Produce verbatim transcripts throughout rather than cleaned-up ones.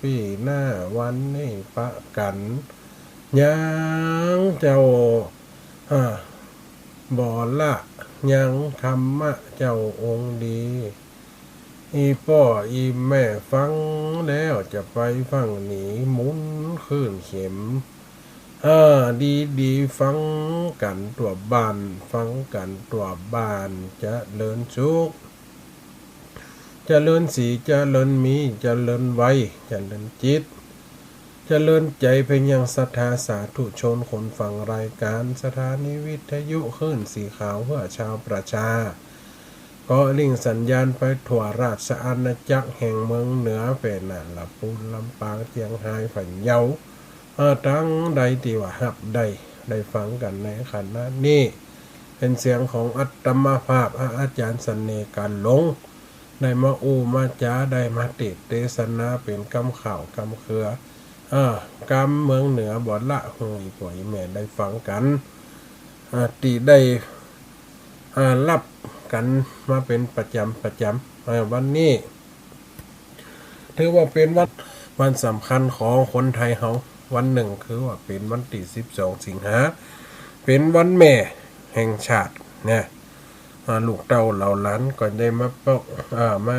ปี้หน้าวันนี้ปะกั๋น ยังเจ้า อ่า บ่ละ ยังธรรมะเจ้าองค์ดี อี่ป้ออี่แม่ฟังแล้วจะไปฟั่งหนี หมุนคืนเข็ม อ่า ดีๆ ฟังกั๋นทั่วบ้าน ฟังกั๋นทั่วบ้าน เจริญสุข เจริญสี เจริญมี เจริญวัย เจริญจิต เจริญใจ๋ไปยังศรัทธาสาธุชนคนฟังรายก๋านสถานีวิทยุคลื่นสีขาวเพื่อชาวประชา ก็ริ่งสัญญาณไปทั่วราชอาณาจักรแห่งเมืองเหนือ เป๋นน่ะ ละปูน ลำปาง เจียงฮาย พะเยา เอ่อ ตังใดตี้ว่าฮับได้ ได้ฟังกั๋นในขณะนี้ เป๋นเสียงของอาตมาภาพ อา อาจ๋ารย์เสน่ห์ ก๋านหลง ได้มาอู้มาจ๋า ได้มาเตสน์เตสนา เป๋นกำข่าวกำเครือ เอ่อ กำเมืองเหนือบ่ละ หื้ออี่ป้ออี่แม่ได้ฟังกั๋น เอ่อ ตี้ได้ อ่า ฮับกั๋นมาเป๋นประจ๋ำประจ๋ำ เอ่อ วันนี้ ถือว่าเป๋นวัน วันสำคัญของคนไทยเฮาวันนึ่ง คือว่าเป๋นวันตี้สิบสองสิงหา เป๋นวันแม่แห่งชาตินะ อ่า ลูกเต้าเหล่าหลานก็ได้มาปก อ่า มา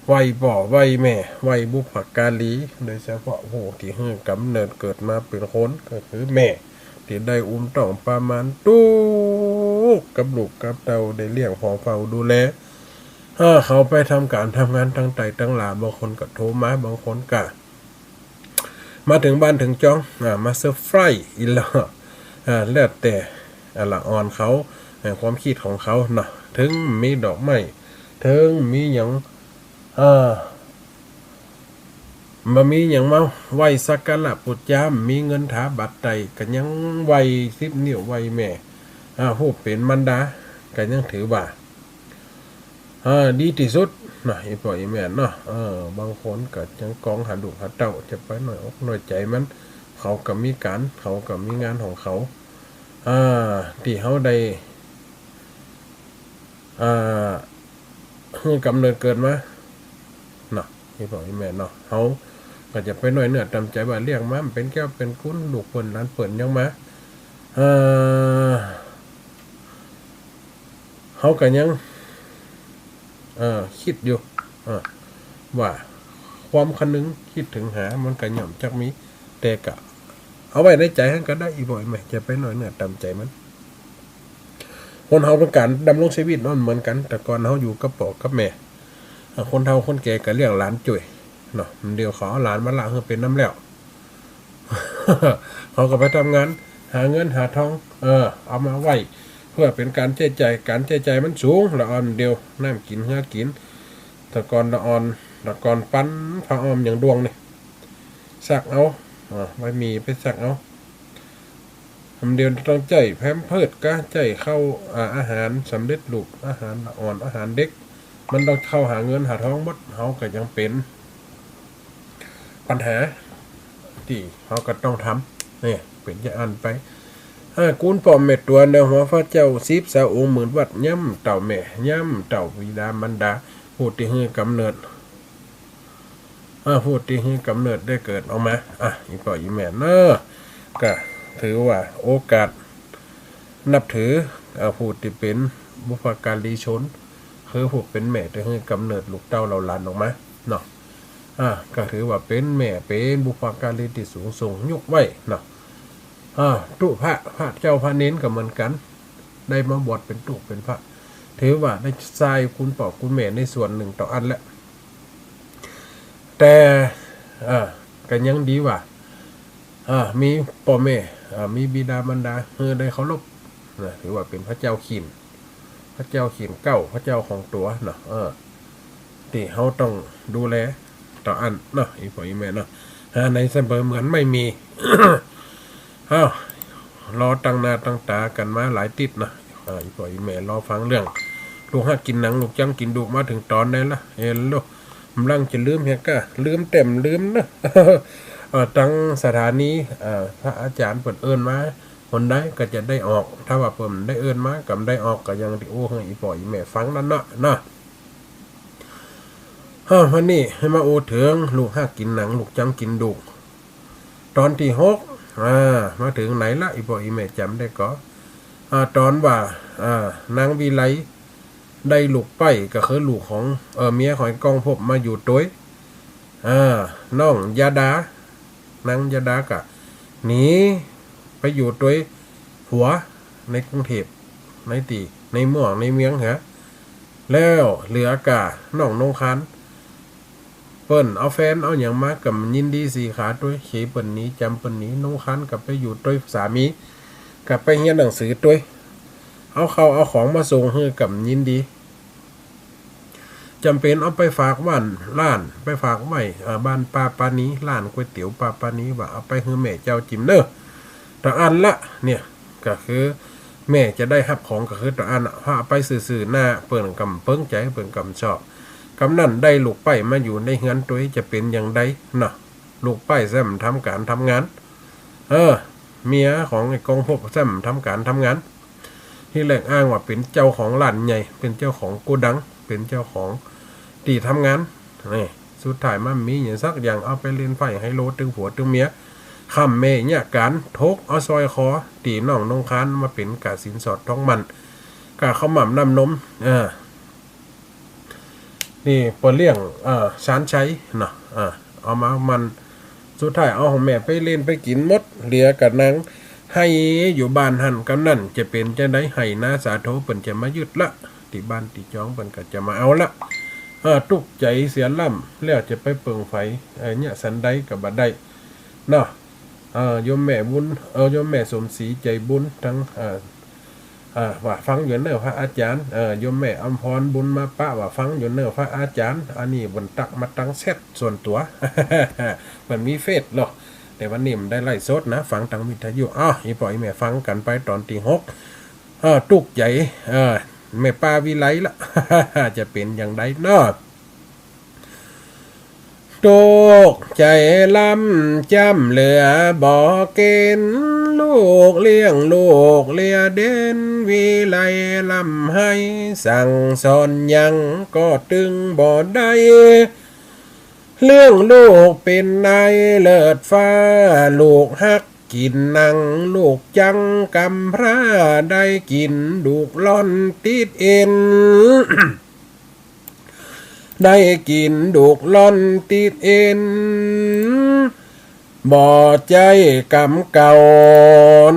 ไหว้ป้อไหว้แม่ ไหว้บุพการี โดยเฉพาะผู้ตี้หื้อกำเนิดเกิดมาเป๋นคน ก็คือแม่ ตี้ได้อุ้มต๊องประมาณตุ๊กกับลูกกับเต้า ได้เลี้ยงผ่องเฝ้าดูแล อ่า เขาไปทำก๋านทำงานตังใต้ตังหล้า บางคนก็โทรมา บางคนก็มาเถิงบ้านเถิงจ๊อง อ่า มาเซอร์ไพรส์อีหล่อ อ่า แล้วแต่ อ่า ละอ่อนเขา อ่า ความกึ๊ดของเขาเนาะ เถิงมีดอกไม้ เถิงมีหยัง อ่า บ่มีหยังมาไหว้สักการะปู๋จา มีเงินถาบัตรไต้ ก็ยังไหว้สิบนิ้วไหว้แม่ อ่า ผู้เป๋นมารดา ก็ยังถือว่า อ่า ดีตี้สุดนะ อี่ป้ออี่แม่เนาะ เออ บางคนก็ยังกองหาลูกหาเต้า จะไปน้อยอกน้อยใจ๋มัน เขาก็มีก๋าน เขาก็มีงานของเขา อ่า ตี้เฮาได้ อ่า หื้อกำเนิดเกิดมาเนาะ อี่ป้ออี่แม่เนาะ เฮาก็จะไปน้อยเนื้อต่ำใจ๋ว่าเลี้ยงมาเป๋นแก้วเป๋นกุน ลูกเปิ้นหลานเปิ้นยังมา เอ่อ เฮาก็ยัง เอ่อ กึ๊ดอยู่ เอ่อ ว่าความคะนึงกึ๊ดเถิงหามันก็ย่อมจักมี แต่ก็เอาไว้ในใจ๋หั้นก็ได้ อี่ป้ออี่แม่ จะไปน้อยเนื้อต่ำใจ๋มัน คนเฮาเป๋นก๋านดำรงจีวิตเนาะ เหมือนกั๋น แต่ก่อนเฮาอยู่กับป้อกับแม่ อ่า คนเฒ่าคนแก่ก็เลี้ยงหลานจ้วยเนาะ เดี๋ยวเขาเอาหลานมาละหื้อเป๋นนำแล้ว เขาก็ไปทำงานหาเงินหาทอง เออ เอามาไว้เพื่อเป๋นก๋านใจ๊จ่าย ก๋านใจ๊จ่ายมันสูง ละอ่อนเดียว น้ำกิ๋นเหือกิ๋น แต่ก่อนละอ่อน แต่ก่อนปันผ้าอ้อมอย่างด้วงนี่ ซักเอา อ่า ใบหมี่ไปซักเอา อันเดียวต้องใจ๊แพมเพิร์สกา ใจ๊ข้าว อ่า อาหารสำเร็จรูป อาหารละอ่อน อาหารเด็ก มันต้องเข้าหาเงินหาทองหมด เฮาก็ยังเป๋นปัญหาตี้เฮาก็ต้องทำ เนี่ย เป๋นจะอั้นไป อ่า กูลป้อมแม่ตั๋วเหนือหัวพระเจ้าสิบสององค์ หมื่นวัตต์ ย้ำเต้าแม่ ย้ำเต้าบิดามารดา ผู้ตี้หื้อกำเนิด อ่า ผู้ตี้หื้อกำเนิดได้เกิดออกมา อ่ะ อี่ป้ออี่แม่เนาะ ก็ถือว่าโอกาสนับถือ อ่า ผู้ตี้เป๋นบุพการีชน คือผู้เป๋นแม่ตี้หื้อกำเนิดลูกเต้าเหล่าหลานออกมาเนาะ อ่า ก็ถือว่าเป๋นแม่ เป๋นบุพการีตี้สูงส่งยกไว้เนาะ อ่า ตุ๊พระ พระเจ้าพระเณรก็เหมือนกั๋น ได้มาบวชเป๋นตุ๊เป๋นพระ ถือว่าได้ใจ๊กูลป้อกูลแม่ในส่วนนึ่งเต้าอั้นแหละ แต่ อ่า ก็ยังดีว่า อ่า มีป้อแม่ อ่า มีบิดามารดา หื้อได้เคารพ นะ ถือว่าเป๋นพระเจ้าขิณ พระเจ้าขิณเกล้า พระเจ้าของตั๋วเนาะ เออ ตี้เฮาต้องดูแลเต้าอั้นเนาะ อี่ป้ออี่แม่เนาะ อ่า ในเสมอเหมือนไม่มี อ้าว รอตั้งหน้าตั้งต๋ากั๋นมาหลายติ๊ดเนาะ อ่า อี่ป้ออี่แม่รอฟังเรื่อง ลูกฮักกิ๋นหนัง ลูกจั้งกิ๋นดุ มาเถิงต๋อนใดละ เออ ลูก ก่ำลังจะลืมเหียก้า ลืมแต๊มลืมเนาะ เอ่อ ตังสถานี เอ่อ พระอาจ๋ารย์เปิ้นเอิ้นมาหนใดก็จะได้ออก ถ้าว่าเปิ้นได้เอิ้นมาก็บ่ได้ออก ก็ยังได้อู้หื้ออี่ป้ออี่แม่ฟังนั่นเนาะ เนาะ เอ้อ วันนี้หื้อมาอู้เถิงลูกฮักกิ๋นหนัง ลูกจังกิ๋นดุ ต๋อนตี้หก อ่า มาเถิงไหนละ อี่ป้ออี่แม่จ๋ำได้ก่อ อ่า ต๋อนว่า อ่า นางวิไลได้ลูกใป๊ ก็คือลูกของ เอ่อ เมียของไอ้ก้องภพมาอยู่ตวย อ่า น้องยาดา นางยาดาก็หนีไปอยู่ตวยผัวในกรุงเทพฯ ในตี้ ในเมือง ในเมืองหั้น แล้วเหลือก้าน้องนงคาน เปิ้นเอาแฟนเอาหยังมาก็บ่ยินดีสีขาตวย เขยเปิ้นหนี จ๋ำเปิ้นหนี นงคานก็ไปอยู่ตวยสามี ก็ไปเฮียนหนังสือตวย เอาข้าวเอาของมาส่งหื้อก็บ่ยินดี จ๋ำเป๋นเอาไปฝากบ้าน ร้าน ไปฝากไว้ เอ่อ บ้านป้าปานี ร้านก๋วยเตี๋ยวป้าปานี ว่าเอาไปหื้อแม่เจ้าจิมเน่อ ตะอั้นละ เนี่ย ก็คือแม่จะได้ฮับของก็คือตะอั้นละ ถ้าเอาไปซื่อๆ หน้าเปิ้นก็บ่เปิงใจ๋ เปิ้นก็บ่ชอบ กำนั้นได้ลูกใป๊มาอยู่ในเฮือนตวยจะเป๋นอย่างใดเนาะ ลูกใป๊แซ่มทำก๋านทำงาน เออ เมียของไอ้ก้องภพแซ่มทำก๋านทำงาน ตี้แรกอ้างว่าเป๋นเจ้าของร้านใหญ่ เป๋นเจ้าของโกดัง เป๋นเจ้าของตี้ทำงาน นี่ สุดท้ายมันบ่มีหยังสักอย่าง เอาไปเล่นไพ่ไฮโลตึงผัวตึงเมีย ค่ำแม่เยียะก๋าน ถกเอาสร้อยคอตี้น้องนงคานมาเป๋นก้าสินสอดทองหมั้น ก้าข้าวหม่ำน้ำนม เออ นี่เปิ้นเลี้ยง เอ่อ ชาญชัยเนาะ เอ่อ เอามาหมั้น สุดท้ายเอาของแม่ไปเล่นไปกิ๋นหมด เหลือก้านังไห้อยู่บ้านหั้น กำนั้นจะเป๋นจั่งใด ไห้นาสาโทเปิ้นจะมายึดละ ตี้บ้านตี้จองเปิ้นก็จะมาเอาละ เออ ตุ๊กใจ๋เสียล้ำ แล้วจะไปเปิงใผ เออ เยียะสันใดก็บ่ได้เนาะ เออ โยมแม่บุญ เออ โยมแม่สมศรีใจ๋บุญตัง เออ เออ ว่าฟังอยู่เน่อพระอาจ๋ารย์ เออ โยมแม่อำพรบุญมาปะ ว่าฟังอยู่เน่อพระอาจ๋ารย์ อันนี้เปิ้นตั๊กมาตังแชทส่วนตั๋ว มันมีเฟซเนาะ แต่วันนี้มันได้ไลฟ์สดนะ ฟังตังวิทยุ อ้าว อี่ป้ออี่แม่ฟังกั๋นไปต๋อนตี้หก เออ ตุ๊กใจ๋ เออ แม่ป้าวิไลละ จะเป๋นอย่างใดเนาะ ตุ๊กใจ๋ล้ำจ้ำเหลือบ่เก๋ณฑ์ ลูกเลี้ยงลูกเลียเด่น วิไลร่ำไห้สั่งสอนหยังก็ตึงบ่ได้ เลี้ยงลูกเป๋นนายเลิศฟ้า ลูกฮักกิ๋นหนัง ลูกจังกำพร้า ได้กิ๋นดุกร่อนติดเอ็น ได้กิ๋นดุกร่อนติดเอ็น บ่ใจ้กำเก่า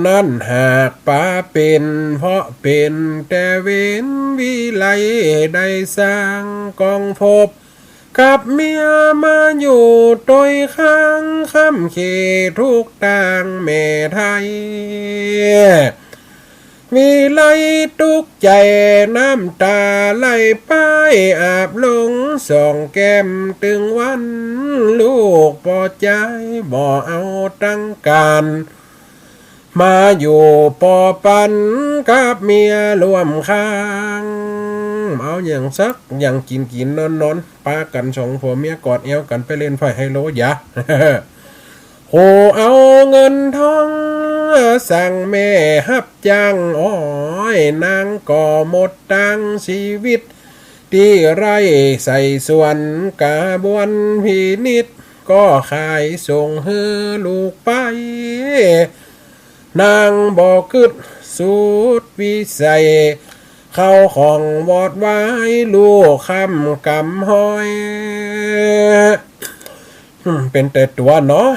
นั้นหากปาเป๋น เพราะเป๋นแต่เวร วิไลได้สร้างก้องภพ กับเมียมาอยู่ตวยข้าง ค่ำเคทุกข์ตางแม่ไทย วิไลตุ๊กใจ๋น้ำต๋าไหลป้ายอาบลงสองแก้ม ตึงวันลูกปอใจ๊บ่เอาตังก๋าน มาอยู่ปอปันกับเมียร่วมข้าง เอาหยังสักอย่างกิ๋นกิ๋นนอนนอน ปากั๋นสองผัวเมียกอดแอวกั๋นไปเล่นไพ่ไฮโลอย่า โห เอาเงินทองสั่งแม่ฮับจ้าง อ้อยนางก็หมดตังชีวิต ตี้ไร่ใส่สวนกาบวนพินิจ ก็ขายส่งหื้อลูกไป นางบ่กึ๊ดสุดวิสัย เข้าของวอดวายลูกค้ำกำฮ้อย อืม เป๋นแต่ตั๋วเนาะ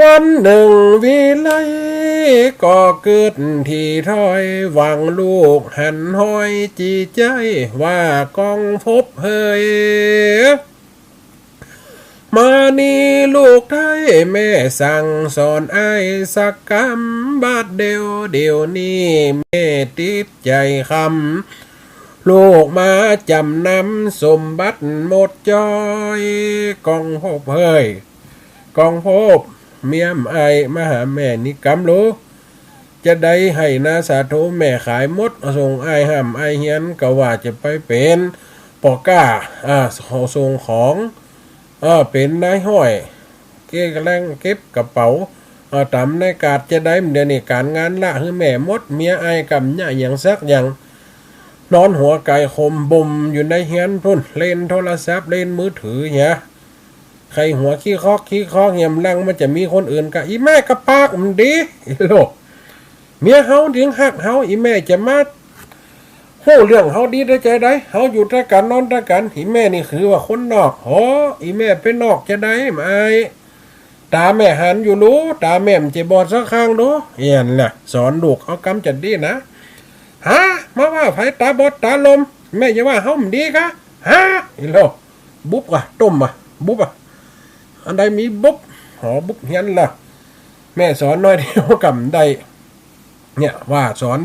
วันนึ่งวิไลก็กึ๊ดถี่ถ้อย หวังลูกหันฮ้อย จิใจ๊ว่าก้องภพเฮย มานี่ลูกไท้ แม่สั่งสอนอ้ายสักกำ บาดเดี่ยว เดี่ยวนี้แม่ติดใจ๋คำ ลูกมาจ๋ำนำสมบัติหมดจ้อย ก้องภพเฮย ก้องภพ เมียอ้ายมาหาแม่นี่กำลู จะได้ไห้นาสาโทแม่ขายหมด ส่งอ้ายฮ่ำอ้ายเฮียน ก็ว่าจะไปเป๋นป้อก๊า อ่า ส่งของ เออ เป๋นนายฮ้อย เก็บแล้งเก็บกระเป๋า เออ ต๋ามนายกาดจะได้ เดี๋ยวนี้ก๋านงานละหื้อแม่หมด เมียอ้ายก็บ่เยียะหยังสักอย่าง นอนหัวไก่ขมบ่มอยู่ในเฮือนพุ้น เล่นโทรศัพท์ เล่นมือถือเหีย ใค่หัวขี้คอกขี้คอกเหีย หลังมันจะมีคนอื่นก่ะ อี่แม่ก็ปากบ่ดี อีโลก เมียเฮาเถิงฮักเฮา อี่แม่จะมาฮู้เรื่องเฮาดีได้จาใด เฮาอยู่ตวยกั๋นนอนตวยกั๋น อี่แม่นี่คือว่าคนนอก โห อี่แม่ไปนอกจาใด บ่อาย ต๋าแม่หันอยู่ลู ต๋าแม่บ่จะบอดสักข้างลู เอี้ยนแหละ สอนลูกเฮากำจัดดีนะ ฮะ มาว่าใผต๋าบอดต๋าลม แม่จะว่าเฮาบ่ดีกะ ฮะ อีโลก บุบอ่ะ ต้มอ่ะ บุบอ่ะ อันใดมีบุบ หอบุบเฮือนล่ะ แม่สอนหน้อยเดียวกำได้ เนี่ย ว่าสอน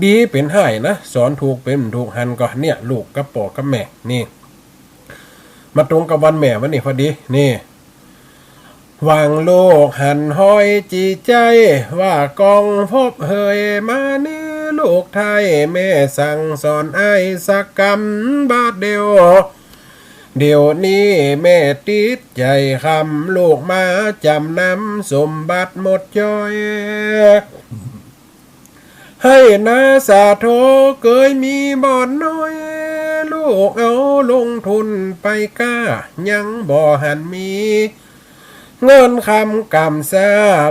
ดีเป๋นฮ้ายนะ สอนถูกเป๋นบ่ถูก หันก่อ เนี่ย ลูกกับป้อกับแม่ นี่ มาตรงกับวันแม่วันนี้พอดี นี่ หวังลูกหันห้อยจี๋ใจ๋ ว่ากองพบเหยมานี้ ลูกไท้แม่สั่งสอนอ้ายสักกำบาดเดียว เดี๋ยวนี้แม่ติดใจ๋คำ ลูกมาจ๋ำนำสมบัติหมดจ้อย ไฮ่นาสาโทเกยมีบ่อนน้อย ลูกเอาลงทุนไปก้า ยังบ่หันมี เงินคำก๋ำซ้า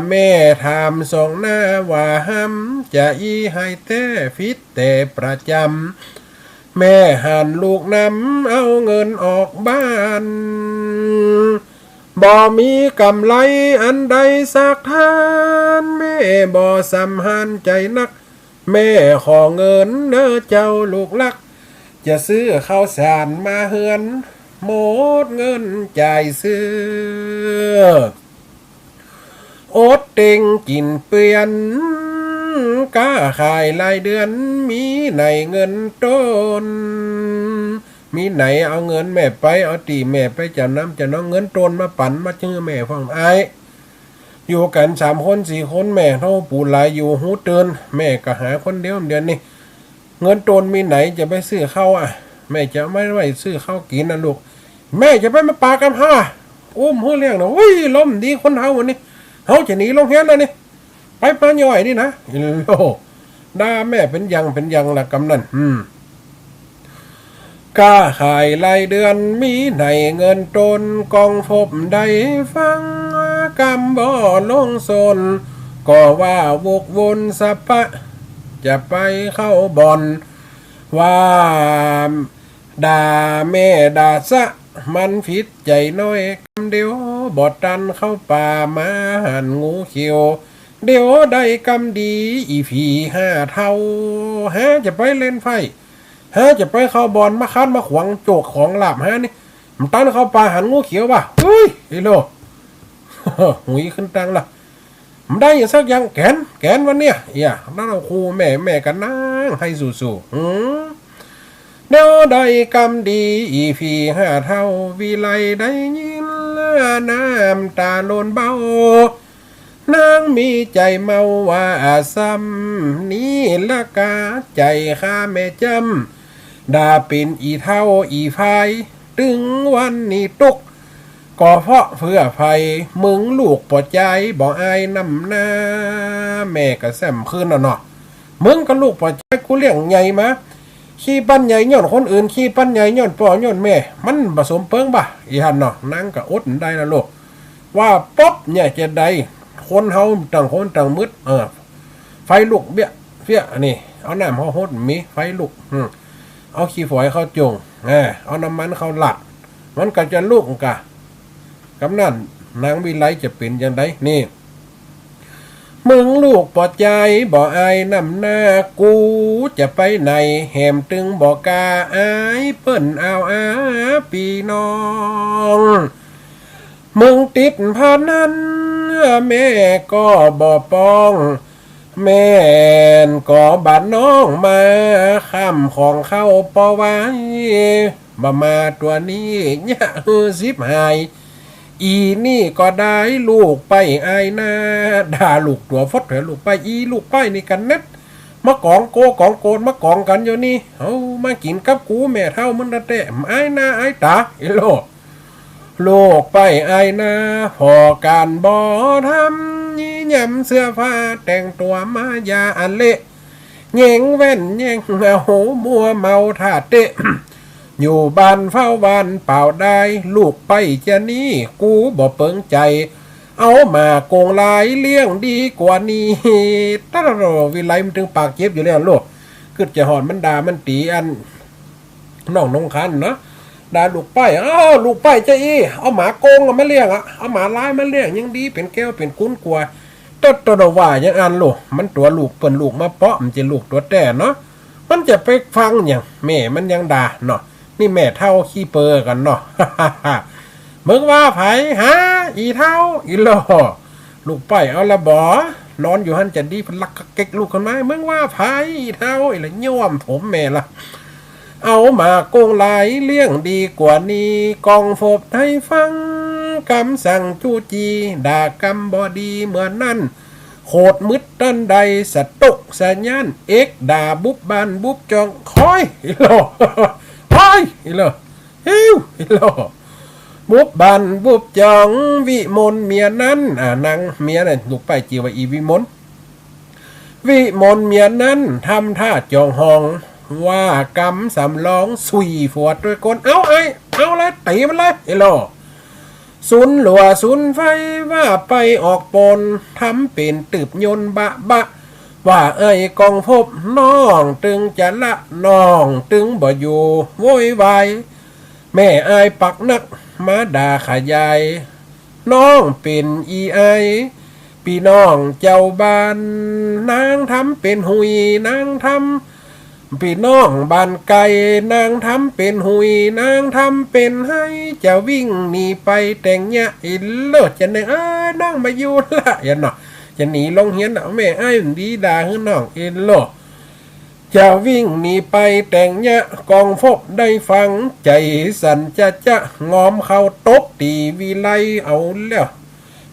แม่ถามส่องหน้าว่าหำ จะอี้ไห้แต๊ ผิดแต่ประจำ แม่หันลูกนำเอาเงินออกบ้าน บ่มีกำไรอันใดสักถ้าน แม่บ่สำหันใจ๋นัก แม่ขอเงินเน่อเจ้าลูกฮัก จะซื้อข้าวสารมาเฮือน หมดเงินจ่ายซื้อ อดเต็งกิ๋นเปื้อน ก๊าขายรายเดือน มีไหนเงินต้น มีไหนเอาเงินแม่ไป เอาตี้แม่ไปจ๋ำนำจ๋ำนอง เงินต้นมาปั๋นมาจื้อแม่พ่องอ้าย อยู่กั๋นสามคนสี่คน แม่เฒ่าปู่หลายอยู่ฮู้ตื่น แม่ก็หาคนเดียวเดี๋ยวนี้ เงินต้นมีไหนจะไปซื้อข้าวอ่ะ แม่จะเอามาไว้ซื้อข้าวกิ๋นนะลูก แม่จะไปมาปากกำเฮาอ่ะ อุ้มหื้อเลี้ยงนะ อุ้ย ลมดีคนเฮาวันนี้ เฮาจะหนีลงเฮือนแล้วนี่ ไปปานย่อยนี่นะ โอ้ ด่าแม่เป๋นยังเป๋นยังละกำนั้น อืม ก๊าขายรายเดือนมีไหนเงินต้น กองพบได้ฟังกำบ่ลงสน ก็ว่าหวกวนสะปะ จะไปเข้าบ่อน ว่าด่าแม่ด่าสะ มันผิดใจ๋น้อย กำเดียวบ่ตันเข้าป่า มาหันงูเขียว เดี๋ยวได้กำดี อี่ผีห้าเฒ่า ฮะ จะไปเล่นไพ่ ฮะ จะไปเข้าบ่อน มาขัดมาขวางโจกของลาภ ฮะ นี่ บ่ตันเข้าป่าหันงูเขียวว่ะ เฮ้ย ไอ้โลก หุยขึ้นตังละ บ่ได้หยังสักอย่าง แก๋น แก๋นวันเนี้ย เอี้ย นั่นเอาคู่แม่ แม่ก็นั่งไห้สู่ๆ หืม เดี๋ยวได้กำดี อี่ผีห้าเฒ่า วิไลได้ยิน น้ำต๋าหล่นเบา นางมีใจ๋เมาว่าซ้ำ นี้ละกาใจ๋ข้าแม่จำ ด่าเป๋นอี่เฒ่าอี่พาย ตึงวันนี้ตุ๊กข์ ก็เพราะเปื้อใผ มึงลูกป้อจาย บ่อายน้ำหน้า แม่ก็แซ่มคืนน่ะเนาะ มึงก็ลูกป้อจาย กูเลี้ยงใหญ่มา ขี้ปันใหญ่ย้อนคนอื่น ขี้ปันใหญ่ย้อนป้อย้อนแม่ มันบ่สมเปิงบ่ะ อี่หันเนาะ นางก็อดได้ละลูก ว่าป๊อบเนี่ยจะได้ คนเฮาต่างคนต่างมืด เออ ไฟลุกเปี้ยเปี้ย นี่ เอาน้ำเฮาหด มีไฟลุก อืม เอาขี้ฝอยเข้าจุ่ง เออ เอาน้ำมันเข้าราด มันก็จะลุกกะ กำนั้นนางวิไลจะเป๋นจั่งใด นี่ มึงลูกป้อจาย บ่อายน้ำหน้า กูจะไปไหน แหมตึงบ่กล้าอาย เปิ้นเอาอาปี้น้อง มึงติดพนัน แม่ก็บ่ป้อง แม่นก็บาดน้องมา คำของเข้าป้อไว้ บ่มาตั๋วนี้ เยียะหื้อสิบหาย อี่นี่ก็ได้ลูกไปอายหน้า ด่าลูกตั๋วฟดเถอะ ลูกไป อี่ลูกไปนี่กั๋นเน็ด มากองโกกองโกน มากองกั๋นอยู่นี่ เอามากิ๋นกับกู แม่เฒ่ามึงนั่นแต๊ อายหน้าอายต๋า ไอ้โลก ลูกไปอายหน้า ผ่อก๋านบ่ทำ ยี่ยำเสื้อผ้าแต่งตั๋วมายาอันเละ แยงแว่นแยงเอา มัวเมาท่าเต๊ะ อยู่บ้านเฝ้าบ้านเปล่าดาย ลูกไปจานี้ กูบ่เปิงใจ๋ เอาหมากงหลายเลี้ยงดีกว่านี้ ตะละ วิไลมันตึงปากเจ็บอยู่แล้วลูก กึ๊ดจะหอนมันด่ามันตี๋อัน น้องนงคันเนาะ ด่าลูกป้าย อ้าว ลูกป้ายจาอี้ เอาหมากงอะมาเลี้ยงอะ เอาหมาหลายมาเลี้ยงยังดี เป๋นแก้วเป๋นกุนกว่า ตะ ตะ ว่าอย่างอั้นลูก มันตั๋วลูกเปิ้นลูกมาเปาะ มันจะลูกตั๋วแต๊เนาะ มันจะไปฟังหยัง แม่มันยังด่าเนาะ นี่แม่เฒ่าขี้เปอกั๋นเนาะ มึงว่าใผ ฮะ อี่เฒ่า อี่หล่อ ลูกป้ายเอาละบ่ นอนอยู่หั้นจะดี พลักกะเก็กลุกขึ้นมา มึงว่าใผ อี่เฒ่า อี่หล่อ ย้อมผมแม่ละ เอาหมากงหลายเลี้ยงดีกว่านี้ กองฟบได้ฟัง กำสั่งจู้จี้ ด่ากำบ่ดีเหมือนนั้น โขดมึดตันใด สะตกสะย้าน เอ็กด่าบุบบ้านบุบจอง คอย อี่หล่อ คอย อี่หล่อ หิว อี่หล่อ บุบบ้านบุบจอง วิมลเมียนั้น อ่า นางเมียน่ะ ลูกป้ายจื้อว่าอี่วิมล วิมลเมียนั้น ทำท่าจองหอง ว่ากำสำรอง สุยฝวดตวยก้น เอาไอ้ เอาเลย ตี๋มันเลย อี่หล่อ สุนหลัวสุนไฟ ว่าไปออกปน ทำเป๋นตืบยนต์บะบะ ว่าไอ้กองฟบ น้องตึงจะละ น้องตึงบ่อยู่ โวยวาย แม่อายปักนัก มาด่าขยาย น้องเป๋นอี่อาย ปี้น้องเจ้าบ้าน นางทำเป๋นหุย นางทำ ปี้น้องบ้านไก๋ นางทำเป๋นหุย นางทำเป๋นไห้ จะวิ่งหนีไปแต่งเยียะ อี่หล่อ จะแน่ เอ้ย น้องบ่อยู่ละ อย่างเนาะ จะหนีลงเฮียนเนาะ แม่อายดีด่าหื้อน้อง อี่หล่อ จะวิ่งหนีไปแต่งเยียะ กองฟบได้ฟัง ใจ๋สั่นจะจะ งอมเข้าตบตี๋วิไลเอาแล้ว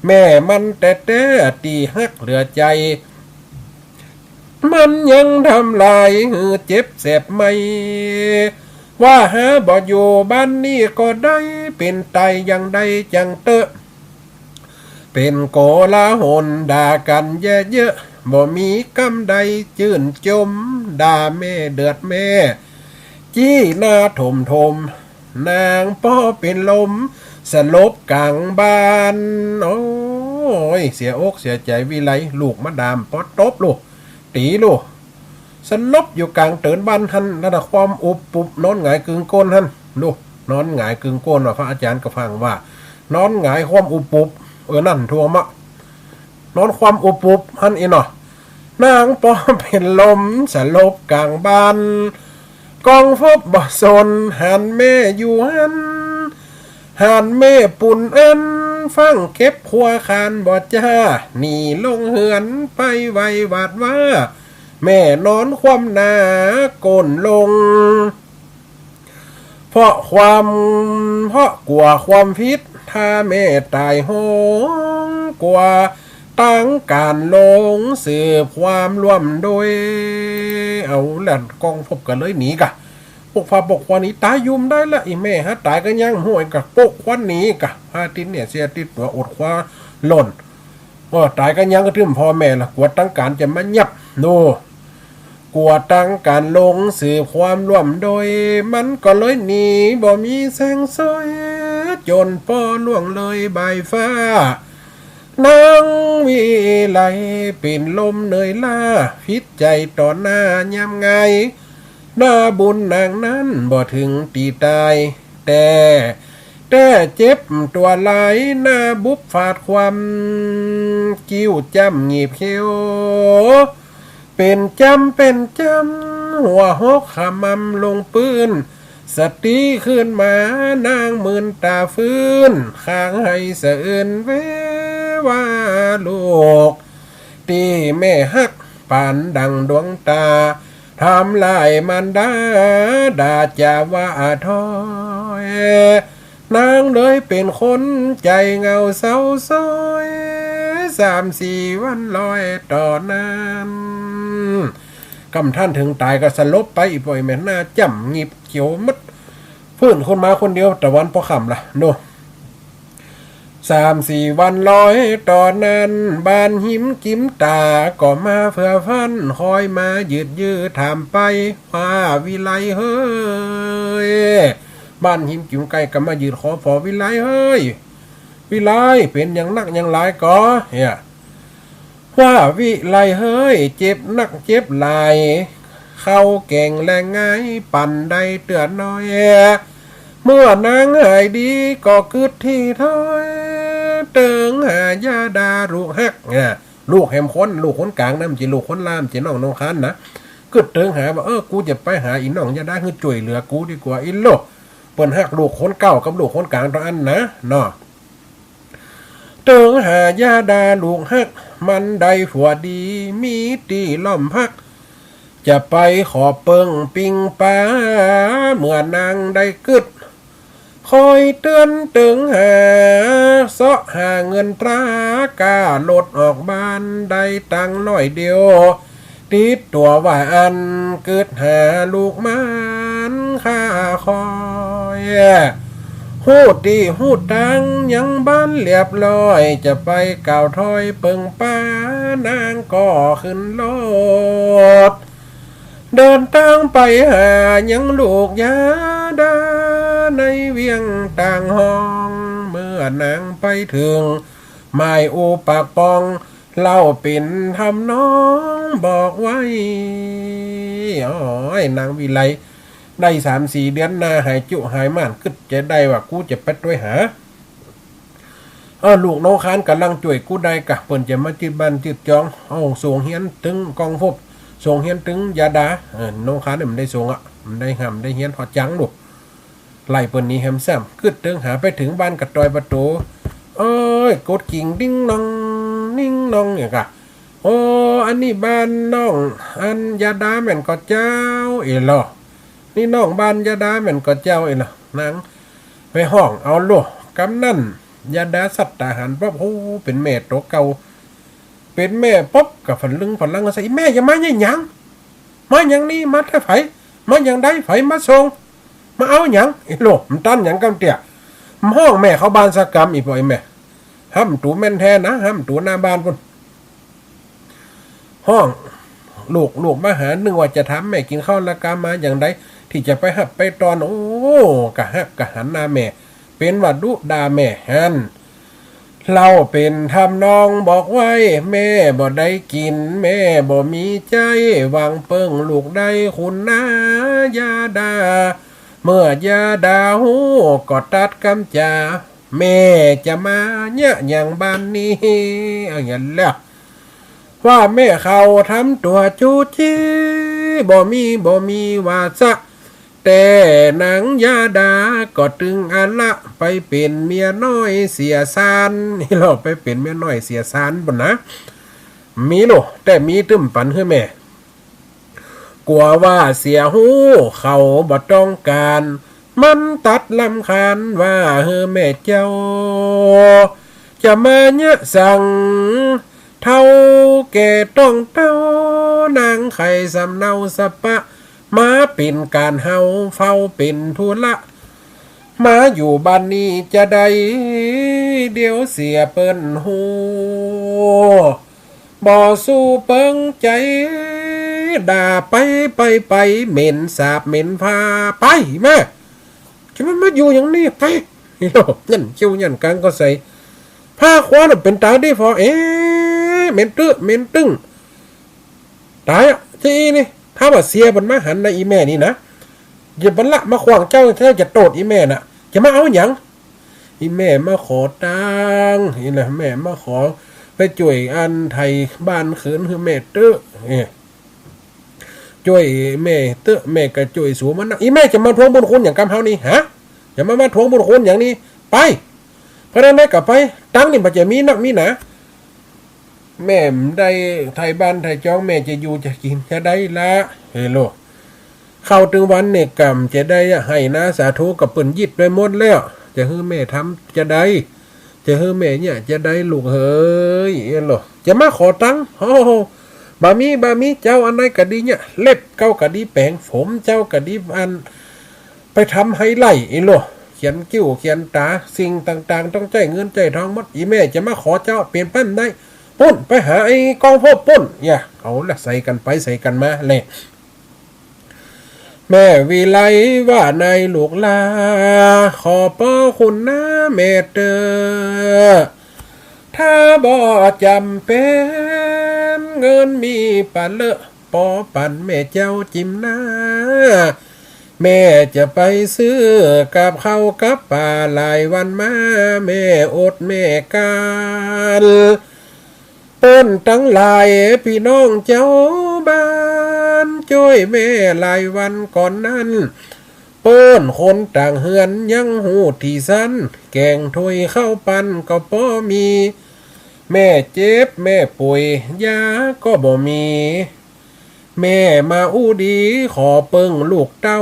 แม่มันแต๊ๆ ตี้ฮักเหลือใจ๋ มันยังทำลายหื้อเจ็บแสบไหม ว่าหาบ่อยู่บ้านนี้ก็ได้ เป๋นต๋ายอย่างใดจังเต๊อะ เป๋นโกลาหลด่ากั๋นแยะเยอะ บ่มีกำใดจื้นจม ด่าแม่เดือดแม่ จี้หน้าถมถม นางป้อเป๋นลม สลบก๋างบ้าน โอ้ย เสียอกเสียใจ๋วิไล ลูกมาด่าป้อตบลูก ตี๋ลูก สลบอยู่ก๋างเตินบ้านหั้น นั่นน่ะ ความอุบปุบ นอนหงายกึ่งก้นหั้น ดู นอนหงายกึ่งก้นว่า พระอาจ๋ารย์ก็ฟังว่า นอนหงายความอุบปุบ เออ นั่นทั่วมะ นอนความอุบปุบหั้นอี่เนาะ นางป้อเป๋นลม สลบก๋างบ้าน กองฟบบ่สน หันแม่อยู่หั้น หันแม่ปูนอั้น ฟั่งเก็บครัวคานบ่จ้า หนีลงเฮือนไปไวหวาดหว้า แม่นอนคว่ำหน้าก้นลง เพราะความ เพราะกั๋วความผิด ถ้าแม่ต๋ายโหง กั๋วตังก๋านลง สืบความร่วมโดย เอาละ กองฟบก็เลยหนีก่ะ ปกฟ้าปกควันหนี ต๋ายอยู่บ่ได้ละ อี่แม่หาต๋ายก็ยังห้วยกะ ปกควันหนีกะ ผ้าติดเนื้อเสียติดตั๋ว อดคว้าล่น เออ ต๋ายก็ยังกระตึ้มพ่อแม่ละ กั๋วตังก๋านจะมายับ โน่ กั๋วตังก๋านลง สืบความร่วมโดย มันก็เลยหนี บ่มีแสงสวย จ๋นป้อล่วงเลยบ่ายฟ้า นางวิไลเป๋นลมเหนื่อยล้า ผิดใจ๋ต่อหน้ายามงาย หน้าบุญนางนั้นบ่เถิงตี๋ต๋าย แต่ แต่เจ็บตั๋วหลาย หน้าบุบฟาดคว่ำ กิ้วจ้ำหงิบเขียว เป๋นจ้ำเป๋นจ้ำ หัวหกขมำลงปื๊น สติคืนมา นางมื่นต๋าฟื้น ข้างไห้สะอื้นแวว่าลูก ตี้แม่ฮักปานดั่งดวงต๋า ทำลายมารดา ด่าจ๋าว่าถ้อย นางเลยเป๋นคนใจ๋เหงาเศร้าซ้อย สามสี่วันลอยต่อนั้น ก่ำท่านเถิงต๋ายก็สลบไป อี่ป้ออี่แม่หน้าจ้ำหงิบเขียวหมด ฟื้นขึ้นมาคนเดียวตะวันปอค่ำละ โน่ สามสี่วันลอยต่อนั้น บ้านหิมกิ๋มต๋าก็มาเฟื่อฟั่น คอยมายืดยื้อถามไป ว่าวิไลเฮย บ้านหิมกิ๋มใก้ก็มายืดขอฝอ วิไลเฮย วิไล เป๋นหยังนักหยังหลายก่อ เนี่ย ว่าวิไลเฮย เจ็บนักเจ็บหลาย เข้าแก๋งแลงงาย ปั๋นได้เตื้อน้อย เมื่อนางหายดีก็กึ๊ดตี้ถ้อย เติงหายาดาลูกฮัก เนี่ย ลูกแหมคน ลูกคนก๋างนะ บ่ใจ้ลูกคนลาว บ่ใจ้น้องนงคานนะ กึ๊ดเติงหาว่า เออ กูจะไปหาอี่น้องยาดา หื้อจ้วยเหลือกูดีกว่า อี่โล เปิ้นฮักลูกคนเก๊ากับลูกคนก๋างเต้าอั้นนะ เนาะ เติงหายาดาลูกฮัก มันได้ผัวดี มีตี้ล้อมพัก จะไปขอเปิ้งปิ้งป๋า เมื่อนางได้กึ๊ด คอยเตื้อนเติงหา เซาะหาเงินตรา ก้ารถออกบ้านได้ตังค์น้อยเดียว ติดตั๋วว่าอั้น กึ๊ดหาลูกหม้านข้าคอย ฮู้ตี้ฮู้ตางยังบ่เรียบร้อย จะไปกล่าวถ้อยเปิ้งป๋า นางก็ขึ้นรถ เดินตางไปหายังลูกยาดา ในเวียงต่างห้อง เมื่อนางไปเถิง หมายอู้ปากป๋อง เล่าเป๋นทำนองบอกไว้ โอ้ย นางวิไล ได้สามสี่เดือนนา หายจุหายม่าน กึ๊ดจะได้ว่า กูจะไปตวยหา เออ ลูกนงคานก่ำลังจ้วยกูได้ก่ะ เปิ้นจะมาจืดบ้านจืดจอง เอา ส่งเฮียนตึงกองภพบ ส่งเฮียนตึงยาดา เออ นงคานเนี่ยมันได้ส่งอะ มันได้ฮ่ำได้เฮียนฮอดจังลูก ไล่เปิ้นหนีแหมซ้ำ กึ๊ดเติงหาไปเถิงบ้านก็ต่อยประตู๋ เอ้ย กดกิ่งดิ้งนอง ดิ้งนอง อย่างก่ะ โอ้ อันนี้บ้านน้อง อันยาดาแม่นก่อเจ้า เอ๋ยเหรอ นี่น้องบ้านยาดาแม่นก่อเจ้า เอ๋ยเหรอ นางไปฮ้องเอาโลด กำนั้นยาดาสัตตาหันปั๊บ โอ้ เป๋นแม่ตั๋วเก่า เป๋นแม่ปั๊บก็ฝันลึงฝันลังก็ใส่ อี่แม่จะมาเนี่ยหยัง มาหยังนี่ มาแต่ใผ มาหยังใด ใผมาส่ง มาเอาหยัง เอ๋ยโล มันตันหยังกำเตื้อ มันฮ้องแม่เข้าบ้านสักกำ อี่ป้ออี่แม่ ห้ำตั๋วแม่นแท้นะ ห้ำตั๋วหน้าบ้านปุ้น ฮ้อง ลูก ลูกมาหา นึกว่าจะถามแม่กิ๋นข้าวละกา มาอย่างใด ตี้จะไปฮับไปต้อน โอ้ กะฮักกะหันหน้าแม่ เป๋นว่าดุด่าแม่หั้น เล่าเป๋นทำนองบอกไว้ แม่บ่ได้กิ๋น แม่บ่มีใจ๊ หวังเปิ้งลูกได้คุณนายาดา เมื่อยาดาฮู้ก็ตัดกำจ๋า แม่จะมาเนี่ยหยังบ้านนี้ เอาอย่างนั้นแหละ ว่าแม่เขาทำตั๋วจู้จี้ บ่มี บ่มีว่าซะ แต่นางยาดาก็ตึงอันละ ไปเป๋นเมียน้อยเสียซาน นี่เหรอ ไปเป๋นเมียน้อยเสียซานปุ้นนะ มีโลด แต่มีตึ้มปั๋นหื้อแม่ กั๋วว่าเสียฮู้เขาบ่ต้องก๋าน มันตัดรำคาญว่า เฮ้อแม่เจ้า จะมาเนี่ยสัง เฒ่าแก่ต้องเต้า นางไข่สำเนาสะปะ มาเป๋นก๋านเฮา เฝ้าเป๋นธุระ มาอยู่บ้านนี้จะได้ เดี๋ยวเสียเปิ้นฮู้ บ่สู้เปิ้งใจ๋ ด่าไป ไป ไป เหม็นสาบเหม็นผ้า ไป แม่ จะมา มาอยู่อย่างนี้ ไป โอ้ ยันคิ้วยันกางก็ใส่ ผ้าคว้าน่ะเป๋นต๋าดีฟอ เอ๊ะ เหม็นตึ๊ เหม็นตึ้ง ต๋ายอะ จะอี้นี่ ถ้าว่าเสียเปิ้นมาหันนะ อี่แม่นี่นะ จะบ่ละมาขว้างเจ้า เจ้าจะโต้ษอี่แม่น่ะ จะมาเอาหยัง อี่แม่มาขอตังค์ อี่นะ แม่มาขอ ไปจ้วยอันไถ่บ้านคืนหื้อแม่เต๊อะ เอ้ย จ้วยแม่เต๊อะ แม่ก็จ้วยสูมันนะ อี่แม่จะมาทวงบุญคุณหยังกำเฮานี่ ฮะ จะมา มาทวงบุญคุณหยังนี่ ไป เพราะนั้นได้ก็ไป ตังค์นี่บ่จะมีนักมีหนา แม่บ่ได้ไถ่บ้านไถ่จอง แม่จะอยู่จะกิ๋นจะใดละ เฮ้อโล เข้าตึงวันเนี่ยก่ำจะใดอะ ไฮ่นาสาโทก็เปิ้นยึดไปหมดแล้ว จะหื้อแม่ทำจะใด จะหื้อแม่เนี่ยจะใด ลูกเหย เฮ้อโล จะมาขอตังค์ โอ้โห บ่มี บ่มี เจ้าอันใดก็ดีเนี่ย เล็บเจ้าก็ดีแป๋ง ผมเจ้าก็ดีอัน ไปทำไฮ่ไร่ เฮ้อโล เขียนคิ้วเขียนต๋า สิ่งต่างๆ ต้องใจ๊เงินใจ๊ทองหมด อี่แม่จะมาขอเจ้าเป๋นไปบ่ได้ ปู๊น ไปหาไอ้กองภพปู๊น เนี่ย เอาละ ใส่กั๋นไปใส่กั๋นมาแหละ แม่วิไลว่า ในลูกหล้า ขอบพระคุณนะแม่เต๊อะ ถ้าบ่จ๋ำเป๋น เงินมีปะเลอะ ปอปันแม่เจ้าจิมนา แม่จะไปซื้อกับข้าวกับป๋า หลายวันมาแม่อดแม่กลั้น เปิ้นตังหลายปี้น้องเจ้าบ้าน จ้วยแม่หลายวันก่อนนั้น เปิ้นคนต่างเฮือนยังฮู้ตี้สัน แก๋งถ้วยข้าวปันก็บ่มี แม่เจ็บแม่ป่วย ยาก็บ่มี แม่มาอู้ดีขอเปิ้งลูกเต้า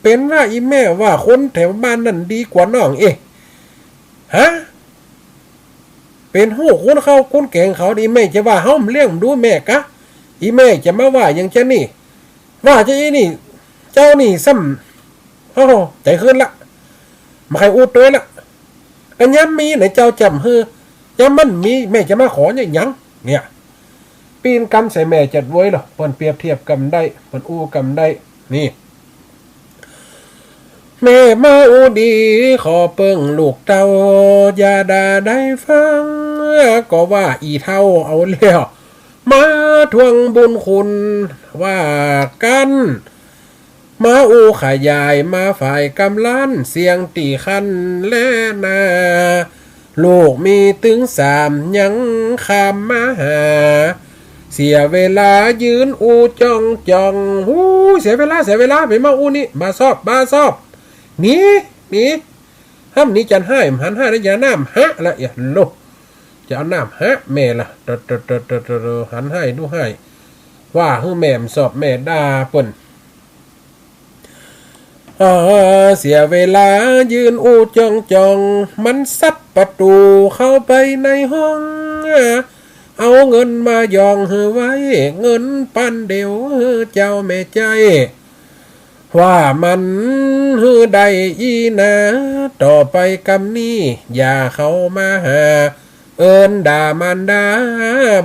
เป๋นว่าอี่แม่ว่าคนแถวบ้านนั้นดีกว่าน้องเอ๊ะ ฮะ เป๋นฮู้คนเข้าคนแก๋งเขา อี่แม่จะว่าเฮาบ่เลี้ยงบ่ดูแม่กะ อี่แม่จะมาว่าหยังจานี่ ว่าจาอี้นี่ เจ้านี่ซ้ำ โอ้โห ใจ๋เคินละ บ่ใค่อู้ตวยละ กะยามมีน่ะเจ้าจ๋ำหื้อ ยามมันมีแม่จะมาขอเนี่ยหยัง เนี่ย ปีนกำใส่แม่จัดเว้ยเหรอ เปิ้นเปรียบเทียบกำได้ เปิ้นอู้กำได้ นี่ แม่มาอู้ดีขอเปิ้งลูกเต้า อย่าด่าได้ฟัง ก็ว่าอี่เฒ่าเอาแล้ว มาทวงบุญคุณว่ากั๋น มาอู้ขยายมาฝ่ายกำลัน เสียงตี้คันแลนา ลูกมีตึงสามยังคำมาหา เสียเวลายืนอู้จ้องจ้อง หูย เสียเวลา เสียเวลา ไปมาอู้นี่ บ่าซอบ บ่าซอบ หนี หนี ห้ามหนีจันห้าย หันห้ายแล้วอย่าน้ำหะละ เอียโล จะเอาน้ำหะแม่ละ เตอะเตอะเตอะเตอะเตอะ หันห้ายดูห้าย ว่าหื้อแม่บ่าซอบ แม่ด่าเปิ้น เออ เสียเวลายืนอู้จ้องจ้อง มันสัดประตู๋เข้าไปในห้อง เอาเงินมาหย่องหื้อไว้ เงินปันเดียวหื้อเจ้าแม่ใจ๊ ว่ามันหื้อได้อี้นา ต่อไปกำนี้อย่าเข้ามาหา เอิ้นด่ามารดา